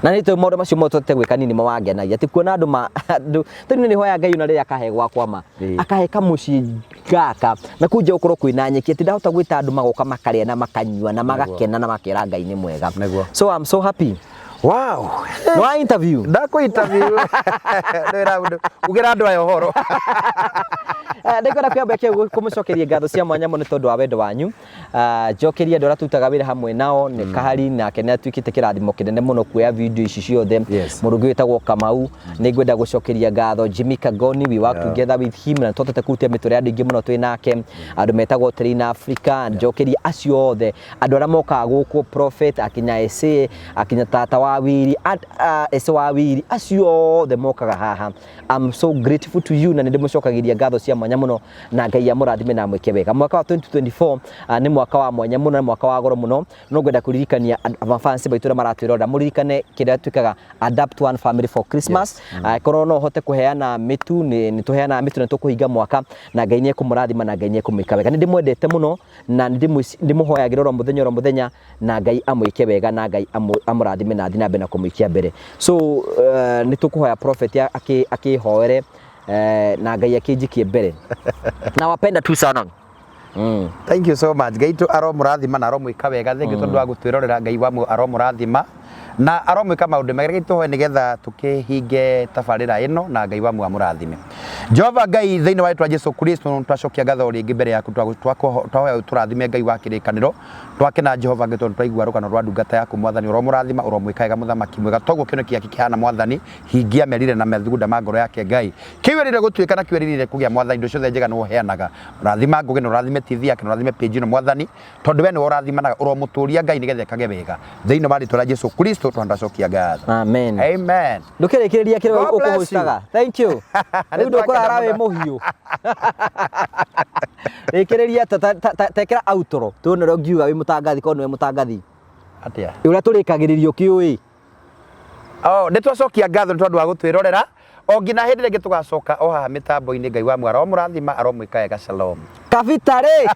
Na nĩ tũĩ maũndũ macio mothe tũhote gwĩka niĩ nĩmo wangenagia. Ti kuona andũ ma andũ, tondũ nĩ hoya Ngai ona rĩrĩa akahe gwakwa ma. Akahe kamũciĩ gaka na kũu nja gũkorwo kwĩna nyeki atĩ ndahota gwĩta andũ magoka makarĩa na makanyua na magakena na makera Ngai nĩ mwega. So I'm so happy. Wow. No wa interview. Ndakũ interview. Ndwĩra ũndũ. Ugĩra andũ aya ũhoro. Ndĩkwenda kwĩamba kĩu kũmũcokeria ngatho cia mwanya mũno nĩ tondũ wa wendo wanyu. Njokerie andũ arĩa tũrutaga wĩra hamwe nao nĩ Kahari, nake nĩ atuĩkĩte kĩrathimo kĩnene mũno kuoya video ici ciothe. Mũndũ ũngĩ wĩtagwo Kamau, nĩ ngwenda gũcokeria ngatho Jimmy Kagoni, we work together with him na tũhotete kũhutia mĩtũrĩre ya andũ aingĩ mũno twĩ nake. Andũ metagwo Train Africa, njokerie acio othe andũ arĩa mokaga gũkũ, Prophet akinya Ese, akinya tata wa Wiri, Ese wa Wiri, acio othe mokaga haha. I'm so grateful to you na nĩ ndĩmũcokagĩria ngatho cia mwanya mũno na Ngai amũrathime na amwĩke wega. Mwaka wa 2024 nĩ mwaka wa mwanya mũno, nĩ mwaka wa goro mũno. No ngwenda kũririkania mafans maitũ arĩa maratwĩrorera, mũririkane kĩrĩa twĩkaga Adapt One Family for Christmas. Korwo no ũhote kũheana mĩtu, nĩ tũheanaga mĩtu na tũkũhinga mwaka, na Ngai nĩ ekũmũrathima na Ngai nĩ ekũmwĩka wega. Nĩ ndĩmwendete mũno na nĩ ndĩmũhoyagĩra oro mũthenya oro mũthenya, na Ngai amwĩke wega na Ngai amũrathime na athiĩ na mbere na kũmũikia mbere. So nĩ tũkũhoya prophet akĩhoere na Ngai akĩnjikie mbere. Na wapenda tu sana. Thank you so much. Ngai tu aromũrathima na aromwĩka wega. Thank you tondũ wa gũtwĩrorera. Ngai wa aromũrathima na aromwĩka maũndũ mega. Reke tũhoe nĩgetha tũkĩhinge tabarĩra ĩno na Ngai wa amũrathime. Jehova Ngai thĩinĩ wa rĩtwa Jesu Kristo twacokia ngatho rĩngĩ mbere yaku twahoya ũtũrathime Ngai wa kĩrĩkanĩro. Twakena Jehova Ngai tondũ twaigua rũgano rwa ndungata yaku Mwathani ũromũrathima ũromwĩka wega mũthamaki mwega toguo kĩoneki gĩake kĩhana Mwathani hingia merire na methugunda ma ngoro yake Ngai kĩu erire gũtuĩka na kĩu eririre kũgĩa Mwathani indo ciothe njega nĩwe ũheanaga rathima Ngũgĩ na ũrathime TV yake na ũrathime page ĩno Mwathani tondũ we nĩwe ũrathimanaga ũromũtũria Ngai nĩgetha ekage wega thĩinĩ wa rĩtwa rĩa Jesu Kristo twandacokia ngatho. Amen. Amen. Ndũkĩrĩkĩrĩria kĩrĩa God bless you. ũkũhostaga. Thank you. Rĩu ndũkũrara wĩ mũhiũ. Rĩkĩrĩria tekera outro. Tuone ũrĩa ũngiuga wĩ mũtangathi korwo nĩwe mũtangathi. Atĩa? Ũrĩa tũrĩkagĩrĩria ũkĩũĩ. Oh, nĩ twacokia ngatho nĩ tondũ wa gũtwĩrorera o nginya hĩndĩ ĩrĩa ĩngĩ tũgacoka o haha mĩtambo-inĩ. Ngai wa mwara aromũrathima aromwĩka wega. Shalom. Kabita rĩ.